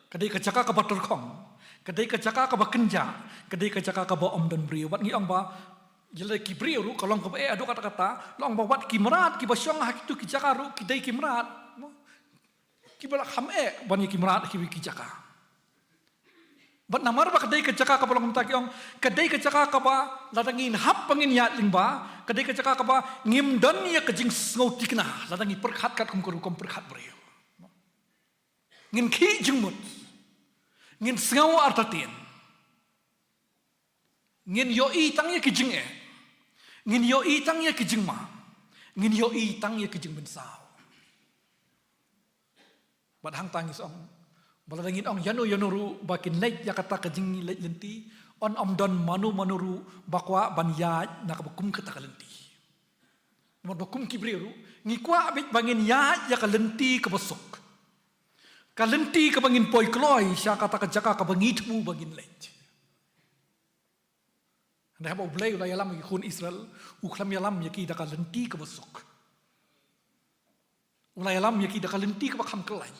Ka dei ka jaka kaba tyrkhong, ka dei ka jaka kaba kynjah, ka dei ka jaka kaba ym don briew. Bad ngi ong ba ïa la ki briew ruh ka long kaba eh haduh katta katta, la ong ba wat ki mrad kiba shong ha kito ki jaka ruh ki dei ki mrad kiba la kham eh ban ïa ki mrad ha kiwei ki jaka. Bad namar ba ka dei ka jaka kaba long kumta ki ong, ka dei ka jaka kaba lada ngin hap ba ngin ïaid lyngba, ka dei ka jaka kaba ngim don ïa ka jingsngew thikna lada ngi pyrkhat katkum ka rukom pyrkhat briew. Ngin khih jingmut, ngin sngew artatien, ngin ïohi tang ïa ki jingeh, ngin ïohi tang ïa ki jingma, ngin ïohi tang ïa ki jingmynsaw. Bad hangta ngi ong, ba lada ngin ong ïano ïano ruh ba kin leit ïa kata ka jingleit lynti, yn ym don mano mano ruh ba kwah ban ïaid na kaba kum kata ka lynti. Namar ba kum ki briew ruh ngi kwah beit ba ngin ïaid ïa ka lynti kaba suk, ka lynti kaba ngin poi kloi sha kata ka jaka kaba ngi thmu ba ngin leit. Hynrei haba U Blei u la ïalam ïa ki khun Israel, u khlem ïalam ïa ki da ka lynti kaba suk. U la ïalam ïa ki da ka lynti kaba kham kyllaiñ.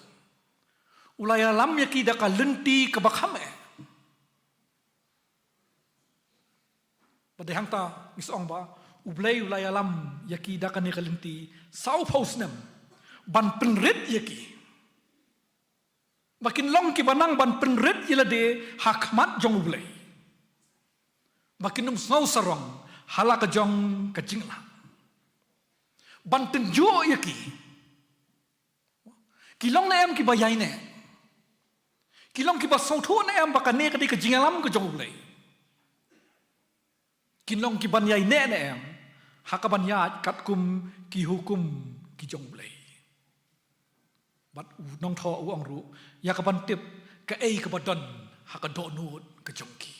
U la ïalam ïa ki da ka lynti kaba kham eh. Bad dei hangta ngi ong ba U Blei u la ïalam ïa ki da kane ka lynti sawphew snem ban pynrit ïa ki. Ba kin long kiba nang ban pynrit ïa lade ha khmat jong U Blei, ba kin ym sngew sarong ha la ka jong ka jinglah, ban tynjuh ïa ki. Ki long ne em kiba ïaineh? Ki long kiba sngewthuh ne em ba kane ka dei ka jingïalam ka jong U Blei? Kin long ki ban ïaineh ne em ha ka ban ïaid katkum ki hukum ki jong U Blei? Bad u nongthoh u ong ruh ïa ka ban tip kaei kaba don ha ka dohnud ka jong ki.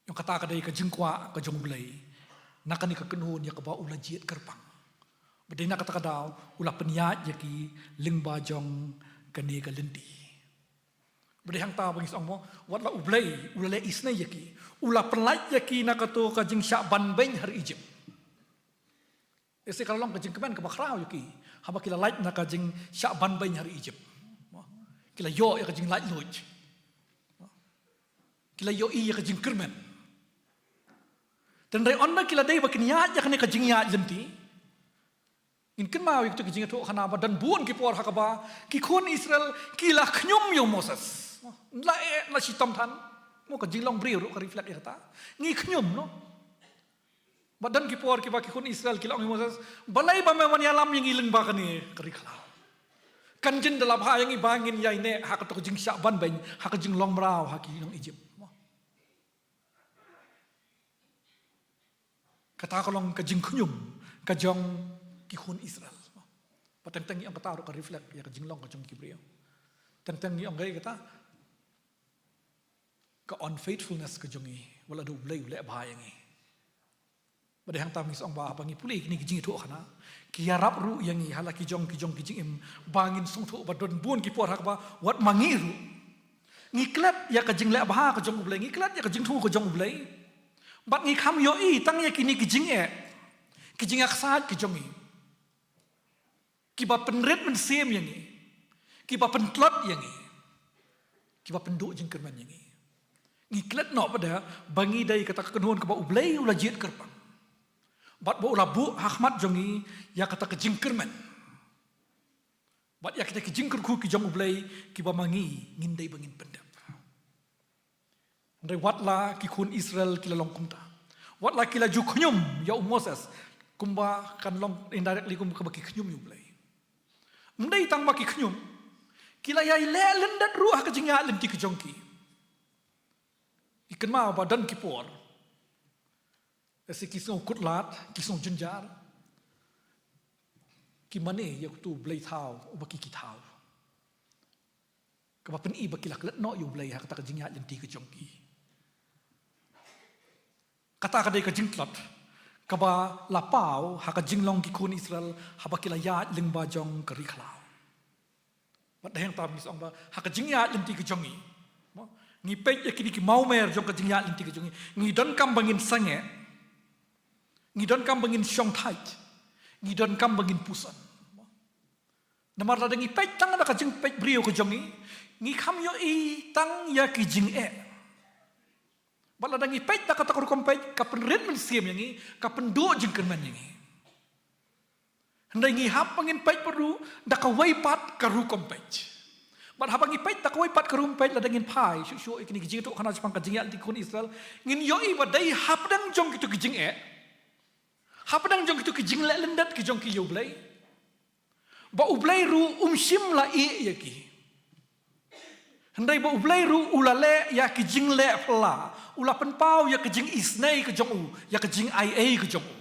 Ïa kata ka dei ka jingkwah ka jong U Blei na kane ka kynhun ïa kaba u la jied kyrpang. Bad dei na kata ka daw u la pynïaid ïa ki lyngba jong kane ka lynti. Bad dei hangta ba ngi ong mo, wat la U Blei u la leh isynei ïa ki, u la pynlait ïa ki na kato ka jingshah banbeiñ ha ri Ijipt. Ïa se ka la long ka jingkmen kaba khraw ïa ki haba ki la lait na ka jingshah banbeiñ ha ri Ijipt. Ki la ïoh ïa ka jinglaitluid, ki la ïohi ïa ka jingkyrmen. Tynrai ynda ki la dei ba kin ïaid ïa kane ka jingïaid lynti, ngin kynmaw ïa kito ki jingïathuhkhana ba don bun ki por ha kaba ki khun Israel ki la khñium ïa u Moses. La eh la shitom than. Mo, ka jinglong briew ruh ka reflect ïa kata. Ngi khñium, no? Ba don ki por kiba ki khun Israel ki la ong ïa u Moses, balei ba me wan ïalam ïa ngi lyngba kane ka ri khlaw? Kan jin da la bha ïa ngi ba ngin ïaineh ha kato ka jingshah banbeiñ, ha ka jinglong mraw ha ki nong Ijipt. Kata ka long ka jingkhñium ka jong ki khun Israel. Ba teng teng ngi ong kata ruh ka reflect ïa ka jinglong ka jong ki briew. Teng teng ngi ong ka kata ka unfaithfulness ka jong ngi, wat la da U Blei u leh bha ïa ngi. Ba dei hangta ngi sngew ba haba ngi pule kine ki jingïathuhkhana, ki ïarap ruh ïa ngi ha la ki jong ki jong ki jingim, ba ngin sngewthuh ba don bun ki por ha kaba wat ma ngi ruh ngi klet ïa ka jingleh bha ka jong U Blei, ngi klet ïa ka jingthmu ka jong U Blei. Bad ngi kham ïohi tang ïa kine ki jingeh, ki jingïaksaid ki jong ngi, kiba pynrit mynsiem ïa ngi, kiba pyntlot ïa ngi, kiba pynduh jingkyrmen ïa ngi. Ngi klet noh pat de ba ngi dei kata ka kynhun kaba U Blei u la jied kyrpang, bad ba u la buh ha khmat jong ngi ïa kata ka jingkyrmen, bad ïa kita ki jingkyrkhu ki jong U Blei, kiba ma ngi ngin dei ba ngin pyndep. Hynrei wat la ki khun Israel ki la long kumta, wat la ki la ju khñium ïa u Moses, kumba kan long indirectly kum kaba ki khñium ïa U Blei. Ym dei tang ba ki khñium, ki la ïai leh lyndet ruh ha ka jingïaid lynti ka jong ki. Ki kynmaw ba don ki por, lehse ki sngew kut lad, ki sngew jynjar, ki mane ïa uto u blei thaw uba ki ki thaw, kaba pyni ba ki la klet noh ïa U Blei ha kata ka jingïaid lynti ka jong ki. Kata ka dei ka jingtlot kaba la paw ha ka jinglong ki khun Israel haba ki la ïaid lyngba jong ka ri khlaw. Bad dei hangta ngi sngew ba ha ka jingïaid lynti ka jong ngi, mo, ngi peit ïa kine ki mawmer jong ka jingïaid lynti ka jong ngi, ngi donkam ba ngin sangeh, ngi donkam ba ngin shongthait, ngi donkam ba ngin puson. Namar lada ngi peit tang da ka jingpeit briew ka jong ngi, ngi kham ïohi tang ïa ki jingeh. Bad lada ngi peit da kata ka rukom peit, ka pynrit mynsiem ïa ngi, ka pynduh jingkyrmen ïa ngi. Hynrei ngi hap ba ngin peit pat ruh da kawei pat ka rukom peit. Bad haba ngi peit da kawei pat ka rukom peit, lada ngin phai shuh shuh ïa kine ki jingïathuhkhana shaphang ka jingïaid lynti ki khun Israel, ngin ïohi ba dei hapdeng jong kito ki jingeh, hapdeng jong kito ki jingleh lyndet ki jong ki ïa U Blei, ba U Blei ruh um shym la ïeh ïa ki. Hynrei ba U Blei ruh u la leh ïa ki jingleh phylla, u la pynpaw ïa ka jingisynei ka jong u, ïa ka jingaiei ka jong u.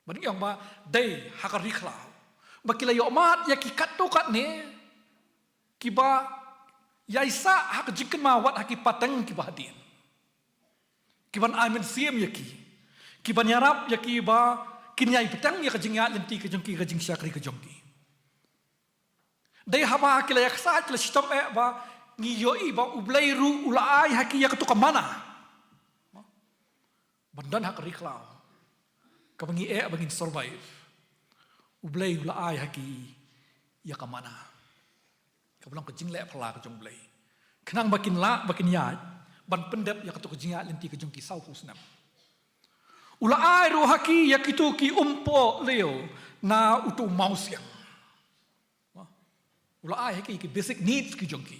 Bad ngi ong ba dei ha ka ri khlaw ba ki la ïoh mad ïa ki katto katne, kiba ïai sah ha ka jingkynmaw wat ha ki pateng kiba hadien, kiban ai mynsiem ïa ki, kiban ïarap ïa ki ba kin ïai bteng ïa ka jingïaid lynti ka jong ki, ka jingshakri ka jong ki. Dei haba ki la ïaksaid, ki la shitom eh, ba ngi ïohi ba U Blei ruh u la ai ha ki ïa kato ka manna ban don ha ka ri khlaw kaba ngi eh ba ngin survive. U Blei u la ai ha ki ïa ka manna, kaba long ka jingleh phylla ka jong U Blei, khnang ba kin lah, ba kin ïaid ban pyndep ïa kato ka jingïaid lynti ka jong ki sawphew snem. U la ai ruh ha ki ïa kito ki umpohliew na uto u mawsiang. U la ai ha ki ki basic needs ki jong ki.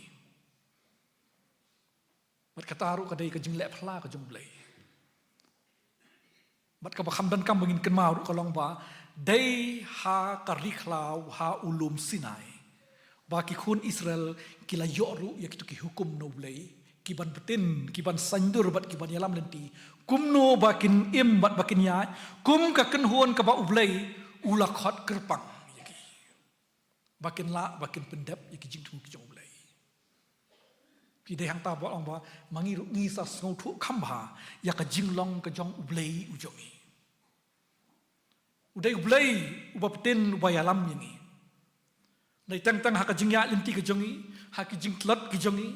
Bad kata ruh ka dei ka jingleh phylla ka jong U Blei. Bad kaba kham donkam ba ngin kynmaw ruh ka long ba dei ha ka ri khlaw, ha u lum Sinai, ba ki khun Israel ki la ïoh ruh ïa kito ki hukum na U Blei, kiban btin, kiban saiñdur bad kiban ïalam lynti kumno ba kin im bad ba kin ïaid kum ka kynhun kaba U Blei u la khot kyrpang ïa ki, ba kin lah, ba kin pyndep ïa ki jingthmu ki jong U Blei. Phi, dei hangta ba ong ba ma ngi ruh ngi sa sngewthuh kham bha ïa ka jinglong ka jong U Blei u jong ngi. U dei U Blei uba btin, uba ïalam ïa ngi. Dei teng teng ha ka jingïaid lynti ka jong ngi, ha ki jingtlot ki jong ngi,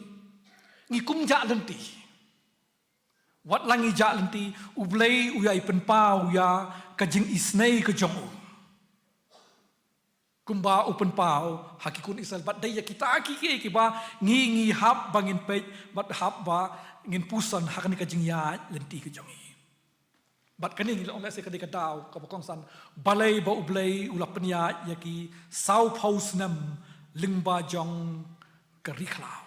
ngi kum jah lynti. Wat la ngi jah lynti, U Blei u ïai pynpaw ïa ka jingisynei ka jong u, kumba u pynpaw ha ki khun Israel. Bad dei ïa kita ki, ki, kiba ngi, ngi hap ba ngin peit bad hap ba ngin puson ha kane ka jingïaid lynti ka jong ngi. Bad kane ngi la ong lehse ka dei ka daw kaba kongsan, balei ba U Blei u la pynïaid ïa ki sawphew snem lyngba jong ka ri khlaw.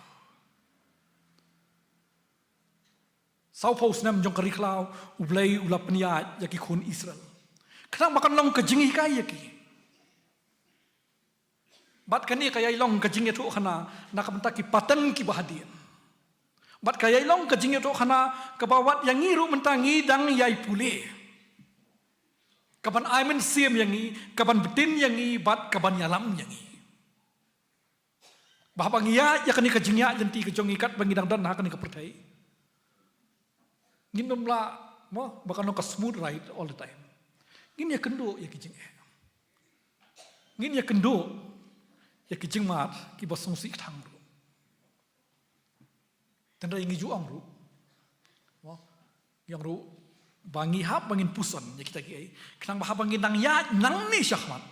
Sawphew snem jong ka ri khlaw U Blei u la pynïaid ïa ki khun Israel, khnang ba kan long ka jinghikai ïa ki. Bad kane ka ïai long ka jingïathuhkhana na ka bynta ki pateng kiba hadien. Bad ka ïai long ka jingïathuhkhana kaba wat ïa ngi ruh mynta ngi dang ïai pule. Kaban ai mynsiem ïa ngi, kaban btin ïa ngi, bad kaban ïalam ïa ngi. Ba haba ngi ïaid ïa kane ka jingïaid lynti ka jong ngi katba ngi dang don ha kane ka pyrthei, ngin ym lah mo ba kan long ka smooth ride all the time. Ngin ïakynduh ïa ki jingeh. Ngin ïakynduh ïa ki jingmad kiba sngewsih kthang ruh. Tang ngi ju ong ruh, mo, ngi ong ruh ba ngi hap ba ngin puson ïa kita kiei, khnang ba haba ngin nang ïaid nangne shakhmat,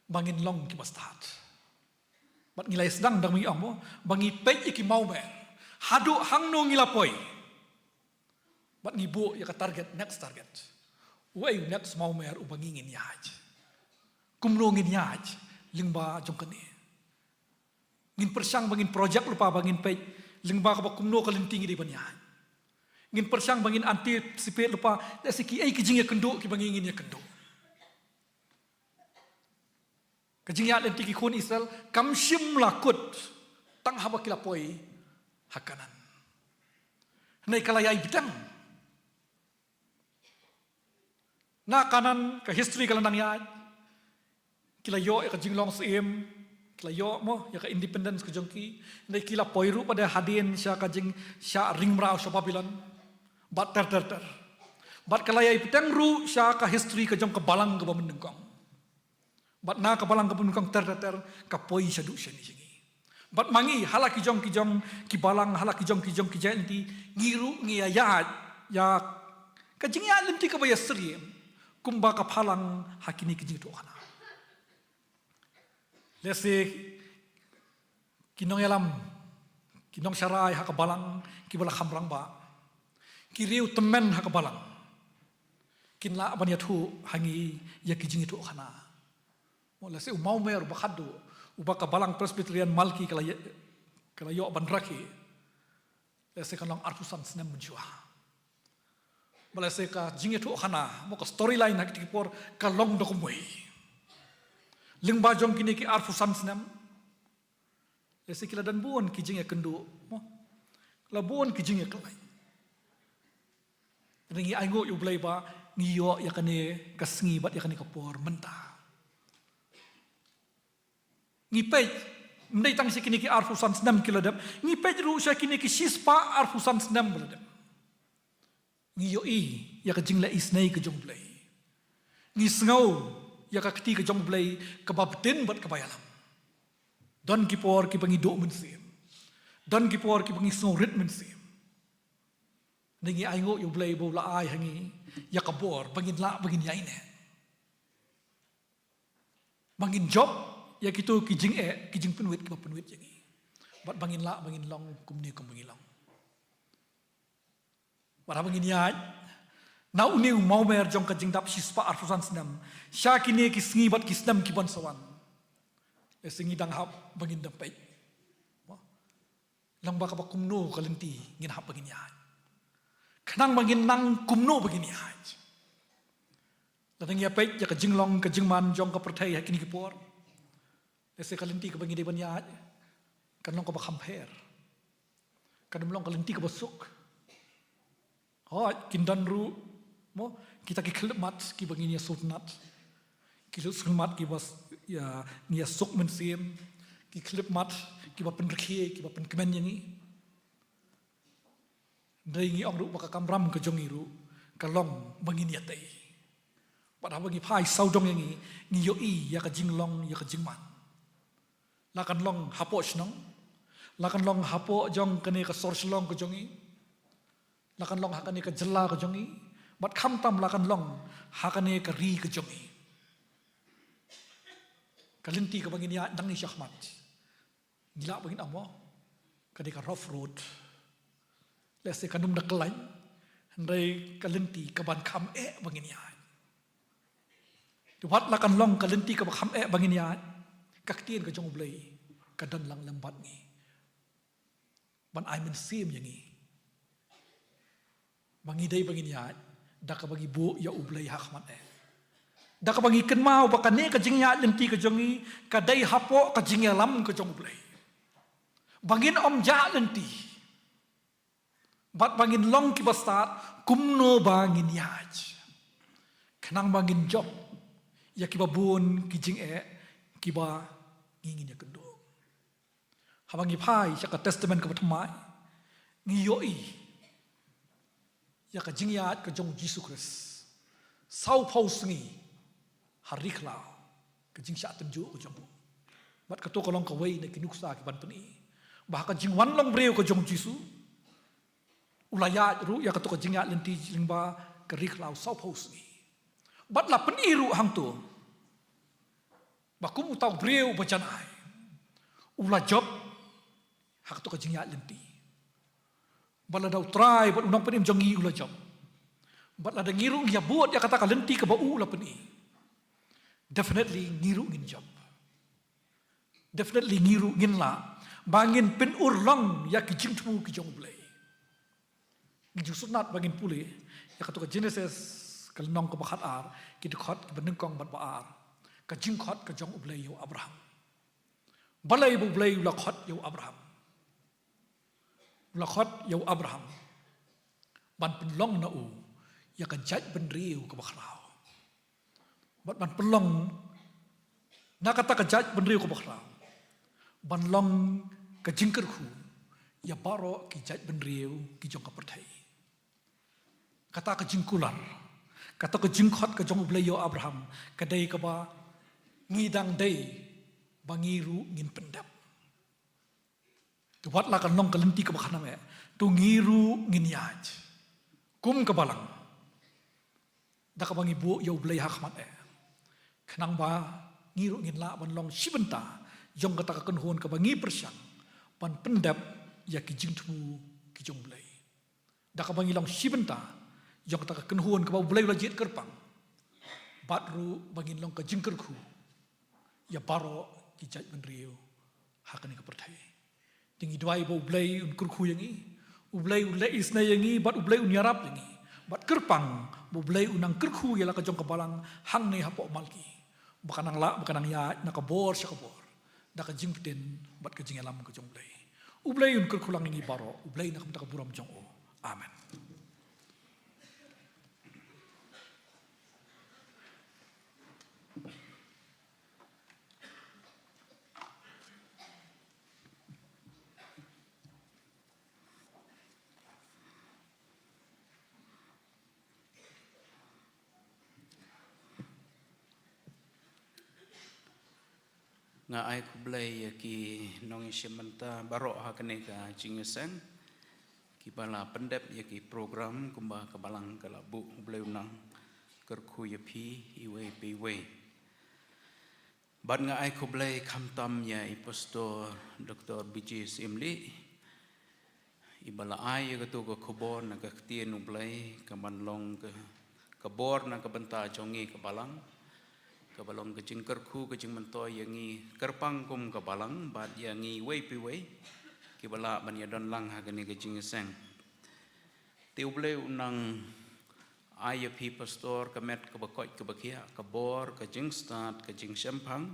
ba ngin long kiba stad. Bad ngi la ïa sdang da ngi ong mo ba ngi peit ïa ki mawmer haduh hangno ngi la poi. Bad ngi buh ïa ka target, next target. Uei u next mawmer uba ngi ngin ïaid? Kumno ngin ïaid lyngba jong kane? Ngin pyrshang ba ngin project lypa ba ngin peit lyngba kaba kumno ka lynti ngi dei ban ïaid. Ngin pyrshang ba ngin anticipate lypa lehse kiei ki jingïakynduh kiba ngi ngin ïakynduh. Ka jingïaid lynti ki khun Israel kam shym la kut tang haba ki la poi ha Kanaan. Hynrei ka la ïai bteng. Na Kanaan ka history ka la nang ïaid. Ki la ïoh ïa ka jinglong syiem, ki la ïoh mo ïa ka independence ka jong ki. Hynrei ki la poi ruh pat hadien sha ka jingshah ring mraw sha Babilon. Bad ter ter ter. Bad ka la ïai bteng ruh sha ka history ka jong ka balang kaba mynnyngkong. Bad na ka balang kaba mynnyngkong ter ter ter ka poi shaduh shane sha ngi. Bad ma ngi ha la ki jong ki jong ki balang, ha la ki jong ki jong ki jait lynti, ngi ruh ngi ïa ïaid ïa ka jingïaid lynti kaba ïasyriem kumba ka phalang ha kine ki jingïathuhkhana. Lehse ki nongïalam, ki nongsharai ha ka balang kiba la kham rangbah, ki riew tymmen ha ka balang, kin lah ban ïathuh ha ngi ïa ki jingïathuhkhana. Mo, lehse u mawmer uba khatduh uba ka balang Presbyterian Malki ka la ïa-, ka la ïoh ban rakhe, lehse kan long arphew san snem mynshuwa. Ba lehse ka jingïathuhkhana, mo, ka storyline ha kiti ki por ka long da kumwei. Lyngba jong kine ki arphew san snem, lehse ki la don bun ki jingïakynduh, mo, la bun ki jingïakhlaiñ. Te ngi ainguh ïa U Blei ba ngi ïoh ïa kane ka sngi bad ïa kane ka por mynta. Ngi peit, ym dei tang sha kine ki arphew san snem ki la dep, ngi peit ruh sha kine ki shispah arphew san snem ba la dep. Ngi ïohi ïa ka jingleh isynei ka jong U Blei. Ngi sngew ïa ka kti ka jong U Blei kaba btin bad kaba ïalam. Don ki por kiba ngi duh mynsiem. Don ki por kiba ngi sngew rit mynsiem. Te ngi ainguh ïa U Blei ba u la ai ha ngi ïa ka bor ba ngin lah ba ngin ïaineh. Ba ngin jop ïa kito ki jingeh, ki jingpynwit kiba pynwit ïa ngi. Bad ba ngin lah ba ngin long kumne kumba ngi long. Bad haba ngin ïaid na une u mawmer jong ka jingdap shispah arphew san snem sha kine ki sngi bad ki snem ki ban sa wan, lehse ngi dang hap ba ngin da peit. Mo, lyngba kaba kumno ka lynti ngin hap ba ngin ïaid, khnang ba ngin nang kumno ba ngin ïaid. Lada ngi ïa peit ïa ka jinglong ka jingman jong ka pyrthei ha kine ki por, lehse ka lynti kaba ngi dei ban ïaid kan long kaba kham pher. Kan ym long ka lynti kaba suk. Hooid, kin don ruh, mo, kita ki khyllipmat kiba ngin ïa sngewtynnat. Ki khyllipmat kiba s-, ïa, ngin ïa suk mynsiem. Ki khyllipmat kiba pynrkhie, kiba pynkmen ïa ngi. Hynrei ngi ong ruh ba ka kamram ka jong ngi ruh ka long ba ngin ïatei. Bad haba ngi phai sawdong ïa ngi, ngi ïohi ïa ka jinglong ïa ka jingman. La kan long hapoh shnong, la kan long hapoh jong kane ka sor Shillong ka jong ngi, la kan long ha kane ka jylla ka jong ngi, bad khamtam la kan long ha kane ka ri ka jong ngi. Ka lynti kaba ngin ïaid nangne shakhmat, ngi lah ba ngin ong mo, ka dei ka rough road. Lehse kan ym da khlaiñ, hynrei ka lynti kaban kham eh ba ngin ïaid. Te wat la kan long ka lynti kaba kham eh ba ngin ïaid, ka ktien ka jong U Blei ka don lang lem bad ngi ban ai mynsiem ïa ngi. Ba ngi dei ba ngin ïaid da kaba ngi buh ïa U Blei ha khmat eh. Da kaba ngi kynmaw ba kane ka jingïaid lynti ka jong ngi ka dei hapoh ka jingïalam ka jong U Blei. Ba ngin ym jah lynti. Bad ba ngin long kiba stad kumno ba ngin ïaid. Ka Nang ba ngin jop ïa kiba bun ki jingeh kiba ngi ngin ïa kynduh. Haba ngi phai sha ka Testament kaba Thymmai, ngi ïohi ïa ka jingïaid ka jong Jisu Khrist. Sawphew sngi ha ri khlaw, ka jingshah tynjuh ka jong u. Bad kato ka long kawei na ki nuksa kiban pyni ba ha ka jingwan long briew ka jong Jisu, u la ïaid ruh ïa kato ka jingïaid lynti lyngba ka ri khlaw sawphew sngi. Bad la pyni ruh hangto ba kum uta u briew ba jan ai, u la jop ha kato ka jingïaid lynti. Bad lada u Trai bad u Nongpynim jong ngi u la jop, bad lada ngi ruh ngi ïa bud ïa kata ka lynti kaba u la pyni, definitely ngi ruh ngin jop. Definitely ngi ruh ngin lah ba ngin pynurlong ïa ki jingthmu ki jong U Blei. Ngi ju sngewtynnat ba ngin pule ïa kato ka Genesis ka lynnong kaba khatar, ki dkhot kiba nyngkong bad ba ar. Ka jingkhot ka jong U Blei ïa u Abraham. Balei ba U Blei u la khot ïa u Abraham? U la khot ïa u Abraham ban pynlong na u ïa ka jaitbynriew kaba khraw. Bad ban pynlong na kata ka jaitbynriew kaba khraw ban long ka jingkyrkhu ïa baroh ki jaitbynriew ki jong ka pyrthei. Kata ka jingkular, kata ka jingkhot ka jong U Blei ïa u Abraham ka dei kaba ngi dang dei ba ngi ruh ngin pyndep. Te wat la kan long ka lynti kaba khnang eh, to ngi ruh ngin ïaid kum ka balang da kaba ngi buh ïa U Blei ha khmat eh, khnang ba ngi ruh ngin lah ban long shi bynta jong kata ka kynhun kaba ngi pyrshang ban pyndep ïa ki jingthmu ki jong U Blei. Da kaba ngi long shi bynta jong kata ka kynhun kaba U Blei u la jied kyrpang, bad ruh ba ngin long ka jingkyrkhu ïa baroh ki jaitbynriew ha kane ka pyrthei. Te ngi duwai ba U Blei un kyrkhu ïa ngi, U Blei un leh isynei ïa ngi, bad U Blei un ïarap ïa ngi. Bad kyrpang ba U Blei un nang kyrkhu ïa la ka jong ka balang hangne hapoh Malki, ba kan nang lah, ba kan nang ïaid na ka bor sha ka bor da ka jingpyntip bad ka jingïalam ka jong U Blei. U Blei un kyrkhu lang ïa ngi baroh, U Blei na ka bynta ka burom jong u. Amen. Nga ai khublei ïa ki nongïashim bynta baroh ha kane ka jingïaseng, kiba la pyndep ïa ki program kumba ka balang ka la buh. U Blei un nang kyrkhu ïa phi iwei pa iwei. Bad nga ai khublei khamtam ïa i Pastor Doktor B J Syiemlieh, iba la ai ïa kato ka khubor na ka ktien U Blei, ka ban long ka, ka bor na ka bynta jong ngi ka balang, kaba long ka jingkyrkhu, ka jingmyntoi ïa ngi kyrpang kum ka balang, bad ïa ngi iwei pa iwei kiba lah ban ïadon lang ha kane ka jingïaseng. Te U Blei un nang ai ïa phi Pastor ka met kaba koit kaba khiah, ka bor, ka jingstad, ka jingshemphang,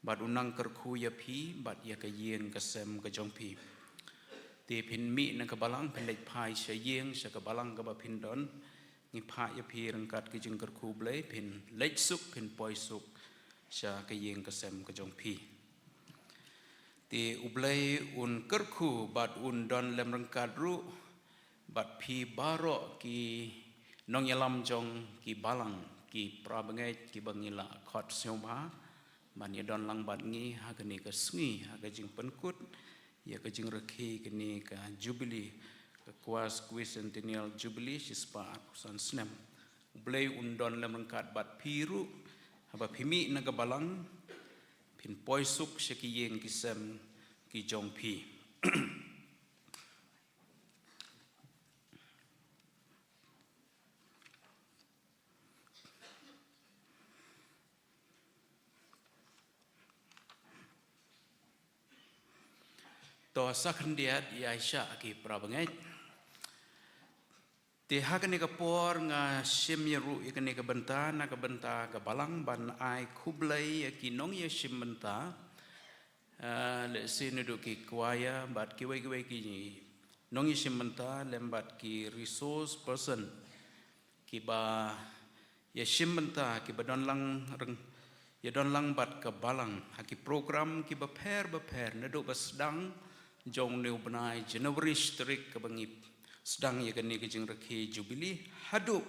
bad un nang kyrkhu ïa phi bad ïa ka ïing ka sem ka jong phi. Te phin mih na ka balang, phin leit phai sha ïing, sha ka balang kaba phin don. Ngi phah ïa phi ryngkat ka jingkyrkhu U Blei, phin leit suk, phin poi suk sha ka ïing ka sem ka jong phi. Te U Blei un kyrkhu bad un don lem ryngkat ruh bad phi baroh ki nongïalam jong ki balang, ki para bangeit kiba ngi la khot sngewbha ban ïadon lang bad ngi ha kane ka sngi, ha ka jingpynkut ïa ka jingrakhe kane ka Jubilee, ka Quas Quicentennial Jubilee, shispah arphew san snem. U Blei un don lem ryngkat bad phi ruh haba phi mih na ka balang, phin poi suk sha ki ïing ki sem ki jong phi. To sa khyndiat ïa sha ki para bangeit. Te ha kane ka por nga shim ïa ruh ïa kane ka bynta na ka bynta ka balang ban ai khublei ïa ki nongïashim bynta. Ah, lehse naduh ki choir bad kiwei kiwei ki nongïashim bynta lem bad ki resource person kiba ïa shim bynta kiba don lang reng, ïa don lang bad ka balang ha ki program kiba pher ba pher naduh ba sdang jong une u bnai January tarik kaba ngi sdang ïa kane ka jingrakhe Jubilee haduh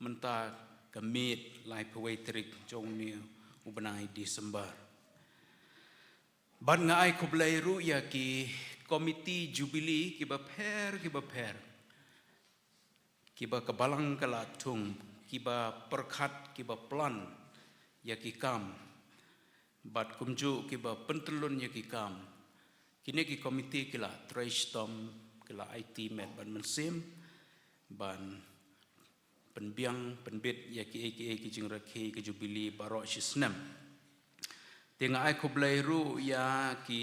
mynta ka miet laiphew wei tarik jong une u bnai December. Bad nga ai khublei ruh ïa ki komiti Jubilee kiba pher kiba pher, kiba ka balang ka la thung, kiba pyrkhat, kiba plan ïa ki kam, bad kumjuh kiba pyntyllun ïa ki kam. Kine ki komiti ki la trei shitom, ki la aiti met bad mynsiem ban pynbiang pynbit ïa kiei kiei ki jingrakhe ki Jubilee baroh shi snem. Te nga ai khublei ruh ïa ki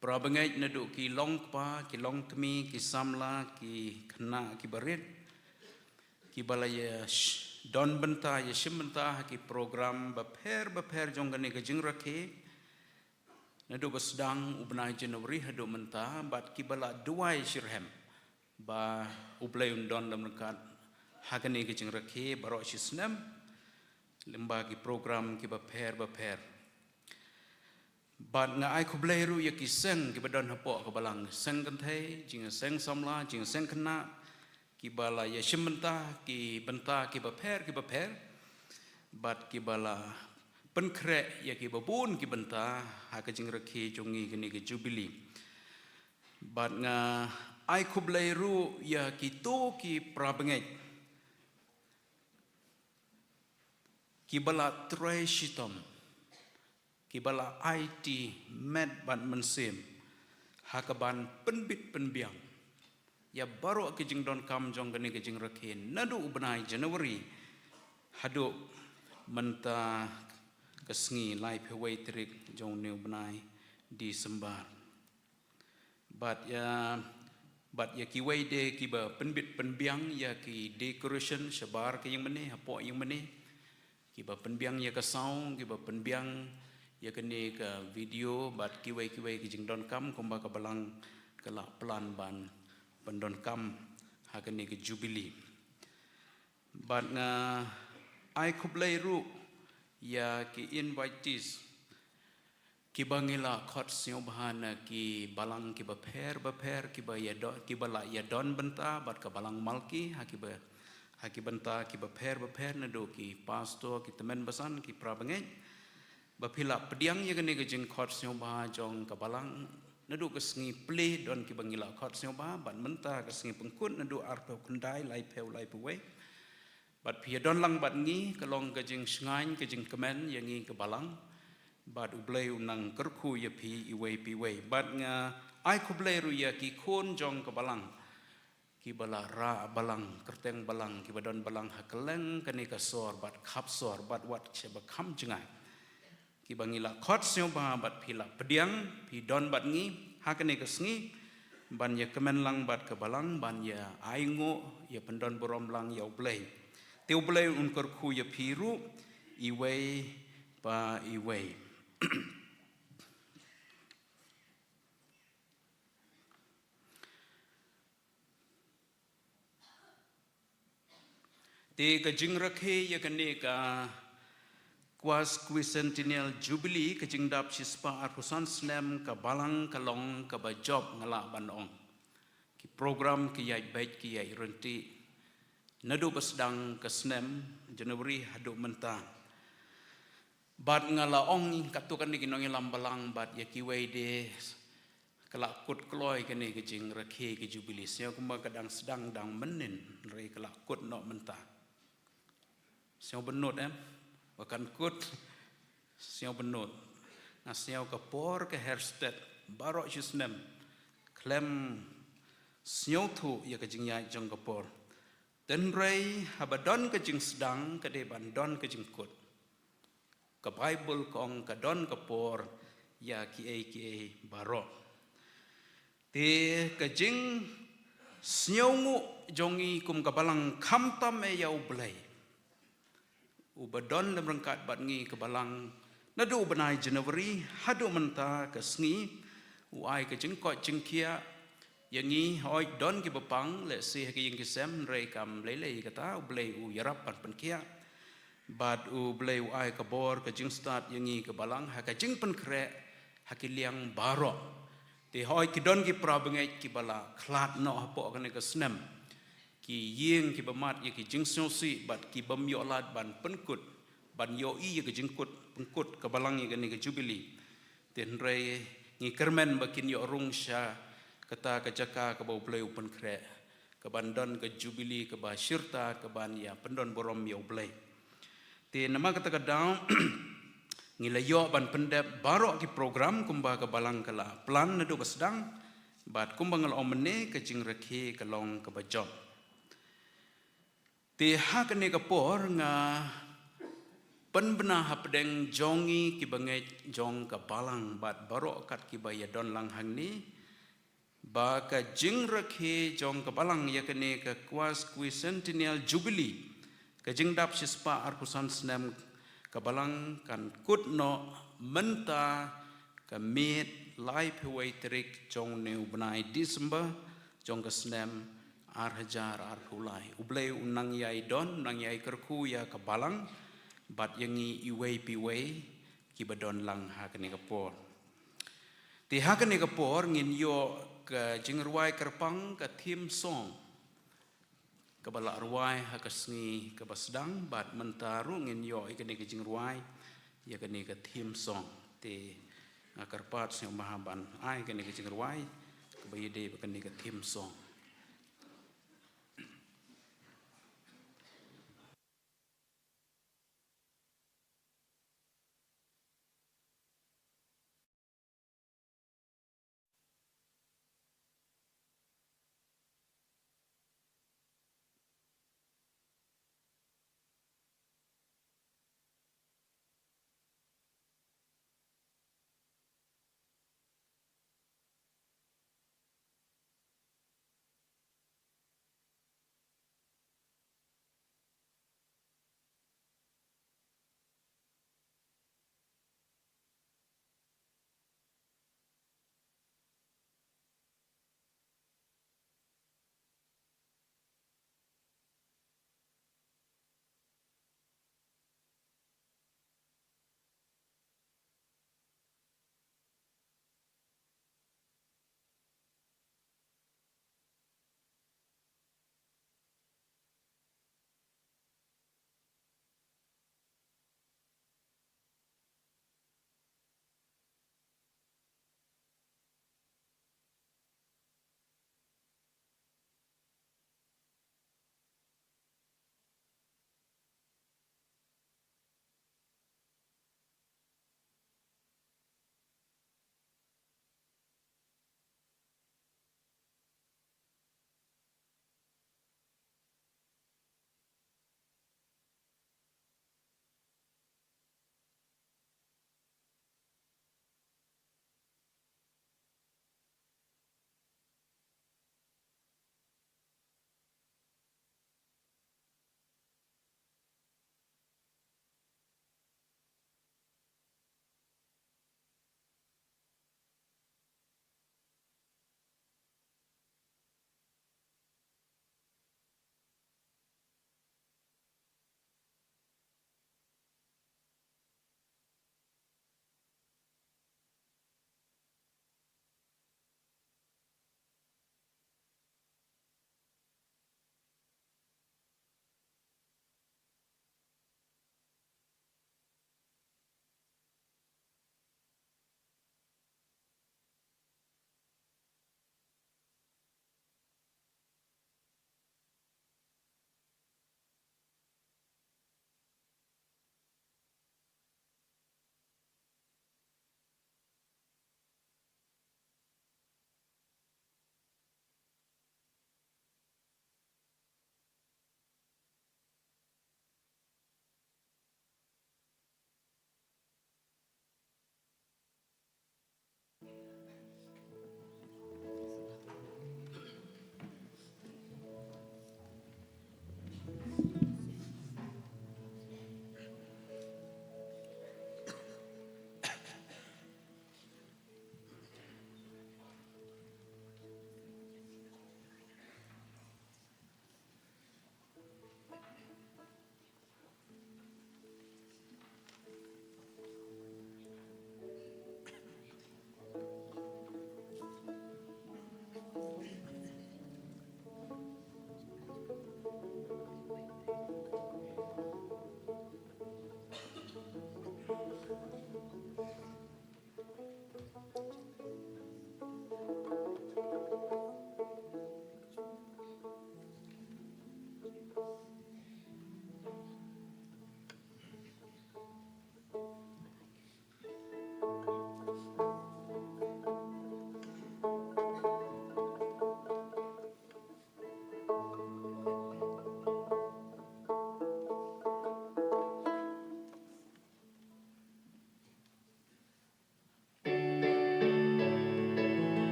para bangeit naduh ki longkpa, ki longkmie, ki samla, ki khynnah, ki barit, kiba la ïa sh-, don bynta, ïa shim bynta ha ki program bapher bapher jong kane ka jingrakhe naduh ba sdang u bnai January haduh mynta, bad kiba la duwai shitrhem ba U Blei un don lem ryngkat ha kane ka jingrakhe baroh shi snem lyngba ki program kiba pher bapher. Bad nga ai khublei ruh ïa ki seng kiba don hapoh ka balang, seng kynthei, jingseng samla, jingseng khynnah, kiba la ïa shim bynta ki bynta kiba pher kiba pher, bad kiba la pynkhreh ïa kiba bun ki bynta ha ka jingrakhe jong ngi kane ka Jubilee. Bad nga ai khublei ruh ïa kito ki para bangeit kiba la trei shitom, kiba la aiti met bad mynsiem ha kaban pynbit pynbiang ïa baroh ki jingdonkam jong kane ka jingrakhe naduh u bnai January haduh mynta ka sngi laiphew wei tarik jong une u bnai December. Bad ïa, bad ïa kiwei de kiba pynbit pynbiang ïa ki decoration shabar ka ïingmane, hapoh ïingmane, kiba pynbiang ïa ka sound, kiba pynbiang ïa kane ka video, bad kiwei kiwei ki jingdonkam kumba ka balang ka la plan ban pyndonkam ha kane ka Jubilee. Bad nga ai khublei ruh ïa ki invitees kiba ngi la khot sngewbha na ki balang kiba pher bapher, kiba ïa do-, kiba la ïa don bynta bad ka balang Malki ha kiba, ha ki bynta kiba pher bapher, naduh ki pastor, ki tymmen basan, ki para bangeit, ba phi la pdiang ïa kane ka jingkhot sngewbha jong ka balang. Naduh ka sngi plie don kiba ngi la khot sngewbha, bad mynta ka sngi pynkut naduh arphew khyndai, laiphew, laiphew wei. Bad phi ïa don lang bad ngi, ka long ka jingshngaiñ, ka jingkmen ïa ngi ka balang. Bad U Blei un nang kyrkhu ïa phi iwei pa iwei. Bad nga ai khublei ruh ïa ki khun jong ka balang, kiba la rah balang, kyrteng balang, kiba don balang ha kylleng kane ka sor bad khap sor bad wat shaba kham jngai, kiba ngi la khot sngewbha bad phi la pdiang, phi don bad ngi ha kane ka sngi, ban ïa kmen lang bad ka balang, ban ïa ainguh, ïa pyndon burom lang ïa U Blei. Te U Blei un kyrkhu ïa phi ruh iwei pa iwei. Te ka jingrakhe ïa kane ka Quasquicentennial Jubilee, ka jingdap shispah arphew san snem ka balang, ka long kaba jop, nga lah ban ong. Ki program ki ïaid beit, ki ïaid ryntih naduh ba sdang ka snem January haduh mynta. Bad nga la ong katto katne ki nongïalam balang bad ïa kiwei de, ka la kut kloi kane ka jingrakhe ka Jubilee. Sngew kumba ka dang sdang dang mynnin, hynrei ka la kut noh mynta. Sngew bynnud, em? Ba kan kut, sngew bynnud. Nga sngew ka por ka her stet baroh shi snem, khlem sngewthuh ïa ka jingïaid jong ka por. Hynrei haba don ka jingsdang ka dei ban don ka jingkut. Ka Baibl ka ong ka don ka por ïa kiei kiei baroh. Te ka jingsngewnguh jong ngi kum ka balang khamtam eh ïa U Blei, uba don lem ryngkat bad ngi ka balang naduh u bnai January haduh mynta ka sngi, u ai ka jingkoit jingkhiah ïa ngi. Hooid, don kiba pang, lehse ha ki ïing ki sem, hynrei kam lei lei kata, U Blei u ïarap ban pynkhiah. Bad U Blei u ai ka bor ka jingstad ïa ngi ka balang ha ka jingpynkhreh ha ki liang baroh. Te hoi ki don ki para bangeit kiba la khlad noh hapoh kane ka snem. Ki ïing kiba mad ïa ki jingsngewsih bad ki bym ïoh lad ban pynkut, ban ïohi ïa ka jingkut, pynkut ka balang ïa kane ka jubili. Te hynrei ngi kyrmen ba kin ïoh rung sha kata ka jaka kaba U Blei u pynkhreh, kaban don ka jubili kaba shirta, kaban ïa pyndon burom ïa U Blei. Te namar kata ka daw ngi la ïoh ban pyndep baroh ki program kumba ka balang ka la plan naduh ba sdang, bad kumba nga la ong mynne ka jingrakhe ka long kaba jop. Te ha kane ka por nga pynbna hapdeng jong ngi ki bangeit jong ka balang bad baroh kat kiba ïa don lang hangne, ba ka jingrakhe jong ka balang ïa kane ka Quas Quicentennial Jubilee, ka jingdap shispah arphew san snem ka balang kan kut noh mynta ka miet laiphew wei tarik jong une u bnai December jong ka snem ar hajar arphew lai. U Blei u nang ïai don, u nang ïai kyrkhu ïa ka balang bad ïa ngi iwei pa iwei kiba don lang ha kane ka por. Te ha kane ka por ngin ïoh ka jingrwai kyrpang, ka theme song, kaba la rwai ha ka sngi kaba sdang, bad mynta ruh ngin ïoh ïa kane ka jingrwai ïa kane ka theme song. Te nga kyrpad sngewbha ban ai kane ka jingrwai kaba ïadei bad kane ka theme song.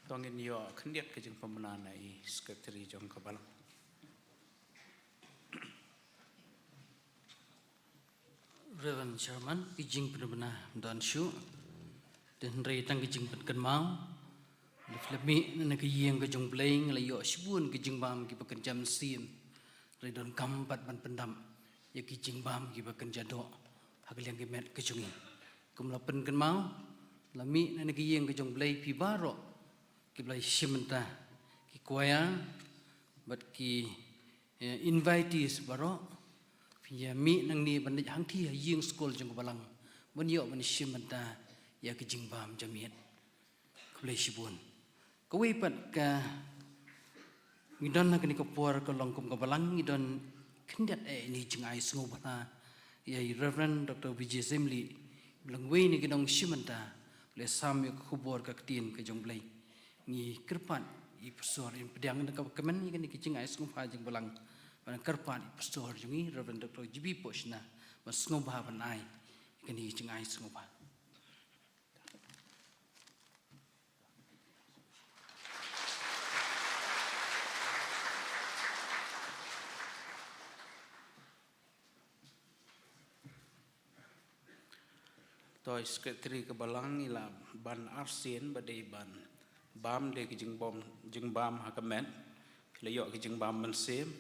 To ngin ïoh khyndiat ka jingpynbna na i Secretary jong ka Balang. Reverend Chairman, ka jingpynbna don shuh. Te hynrei tang ka jingpynkynmaw. Lada phi la mih na ka ïing ka jong U Blei, ngi la ïoh shibun ki jingbam kiba kynja mynsiem. Hynrei donkam pat ban pyndap ïa ki jingbam kiba kynja doh ha ka liang ki met ka jong ngi. Kum la pynkynmaw, la mih na ka ïing ka jong U Blei, phi baroh kiba la shim bynta, ki choir bad ki, eh, invitees baroh, phi ïa mih nangne ban leit hangthie ha ïing skul jong ka Balang ban ïoh ban shim bynta ïa ki jingbam jamiat. Khublei shibun. Kawei pat ka, ngi don ha kane ka por ka long kum ka Balang ngi don khyndiat ïa ine i jingai sngewbha ïa i Reverend Doctor Vijay Syiemlieh, ba long uwei na ki nongshim bynta, ba la sam ïa ka khubor ka ktien ka jong U Blei. Ngi kyrpad i pastor, in pdiang da kaba kmen ïa kane ka jingai sngewbha jong ka Balang, ban kyrpad i pastor jong ngi Reverend Doctor G B Pohshna ban sngewbha ban ai ïa kane ka jingai sngewbha. To i Secretary ka Balang, ngi la ban arsien ba dei ban bam, dei ka jingbam, jingbam ha ka met. Phi la ïoh ka jingbam mynsiem.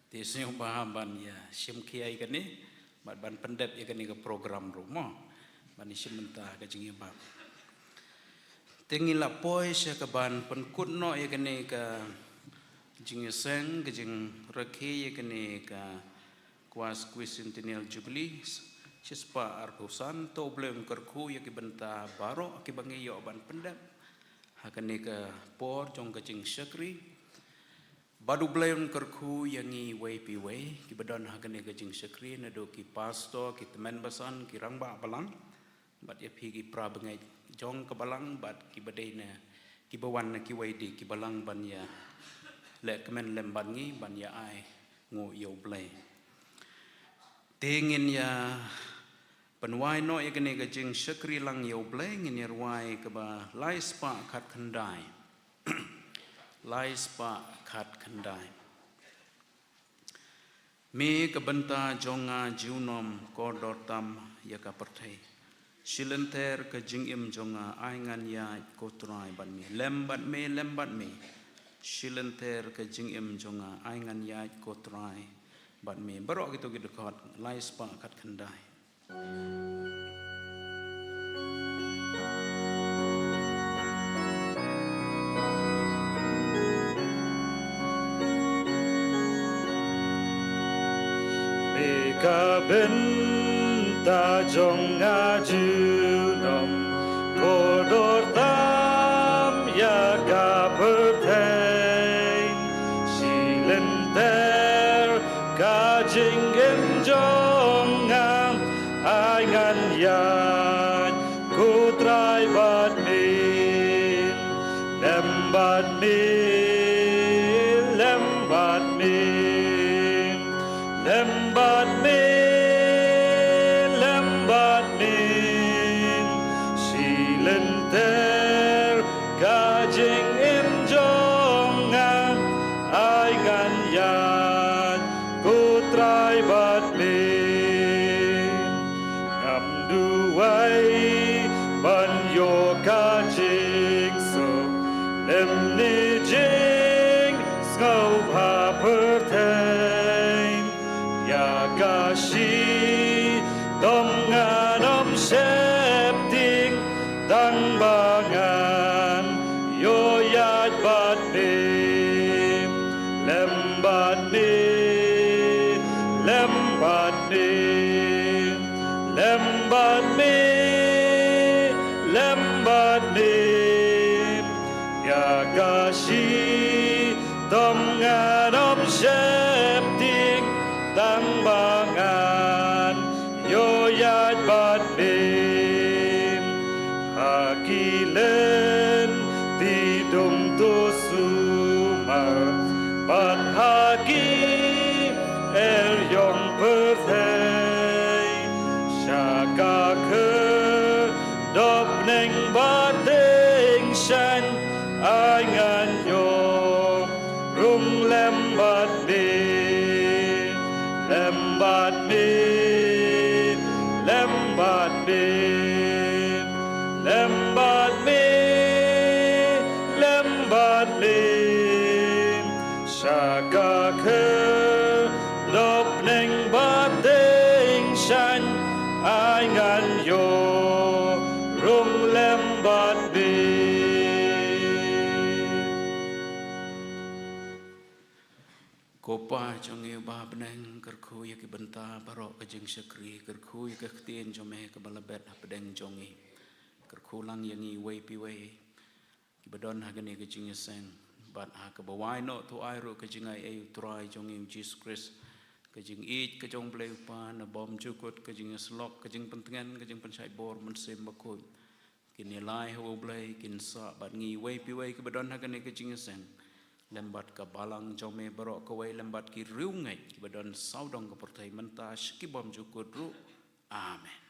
Te sngewbha ban ïa shim khia ïa kane bad ban pyndep ïa kane ka program ruh mo, ban ïa shim bynta ka jingïabam. Te ngi la poi sha kaban pynkut noh ïa kane ka jingïaseng, ka jingrakhe ïa kane ka Quasquicentennial Jubilee, shispah arphew san. To U Blei un kyrkhu ïa ki bynta baroh kiba ngi ïoh ban pyndep ha kane ka por jong ka jingshakri. Bad U Blei un kyrkhu ïa ngi iwei pa iwei kiba don ha kane ka jingshakri, naduh ki pastor, ki tymmen basan, ki rangbah balang, bad ïa phi ki para bangeit jong ka Balang, bad kiba dei na, kiba wan na kiwei de ki balang ban ïa leh kmen lem bad ngi, ban ïa ai nguh ïa U Blei. Te ngin ïa pynwai noh ïa kane ka jingshakri lang ïa U Blei, ngin ïa rwai kaba lai spah khatkhyndai. Lai spah khatkhyndai. Me ka bynta jong nga junom, kordor tam ïa ka pyrthei. Shi lynter ka jingim jong nga ai ngan ïaid, ko Trai bad me. Lem bad me, lem bad me. Shi lynter ka jingim jong nga ai ngan ïaid, ko Trai bad me. Baroh kito ki dkhot, lai spah khatkhyndai. Me ka bynta jong nga junom, kordor tam ïa ka pyrthei. Shi lynter ka jingim jong nga ai ngan ïaid, ko Trai bad me. Lem bad me, lem bad me. Lem bad me, lem bad me. Shi lynter ka jingim jong nga ai ngan ïaid, ko Trai bad me. Ngam duwai ban ïoh ka jingsuk lymne jingsngewbha pyrthei. Ïa ka shitom ngan ym sheptieng, tang ba ngan ïoh ïaid bad me. Lem bad me, lem bad me. Lem bad me, lem bad me. Ïa ka shitom ngan ym sheptieng, tang ba ngan ïoh ïaid bad me. Ha ki lynti dum to sumar bad ha ki eriong pyrthei, sha ka khyrdop bneng bad dieng shaiñ ai ngan ïoh rung lem bad me. Lem bad me, lem bad me. Lem bad me, lem bad me. Sha ka khyrdop bneng bad dieng shaiñ ai ngan ïoh rung lem bad me. Ko Pa jong ngi uba ha bneng, kyrkhu ïa ki bynta baroh ka jingshakri, kyrkhu ïa ka ktien jong me kaba la bet hapdeng jong ngi. Kyrkhu lang ïa ngi iwei pa iwei kiba don ha kane ka jingïaseng, bad ha kaba wai noh to ai ruh ka jingaiei U Trai jong ngi U Jisu Khrist, ka jingïeit ka jong U Blei U Kpa, na bymjukut ka jingïasyllok, ka jingpyntngen, ka jingpynshait bor Mynsiem Bakhuid. Kin ïalai ha U Blei, kin sah bad ngi iwei pa iwei kiba don ha kane ka jingïaseng, lem bad ka balang jong me baroh kawei, lem bad ki riewngeit kiba don sawdong ka pyrthei mynta sha ki bymjukut ruh. Amen.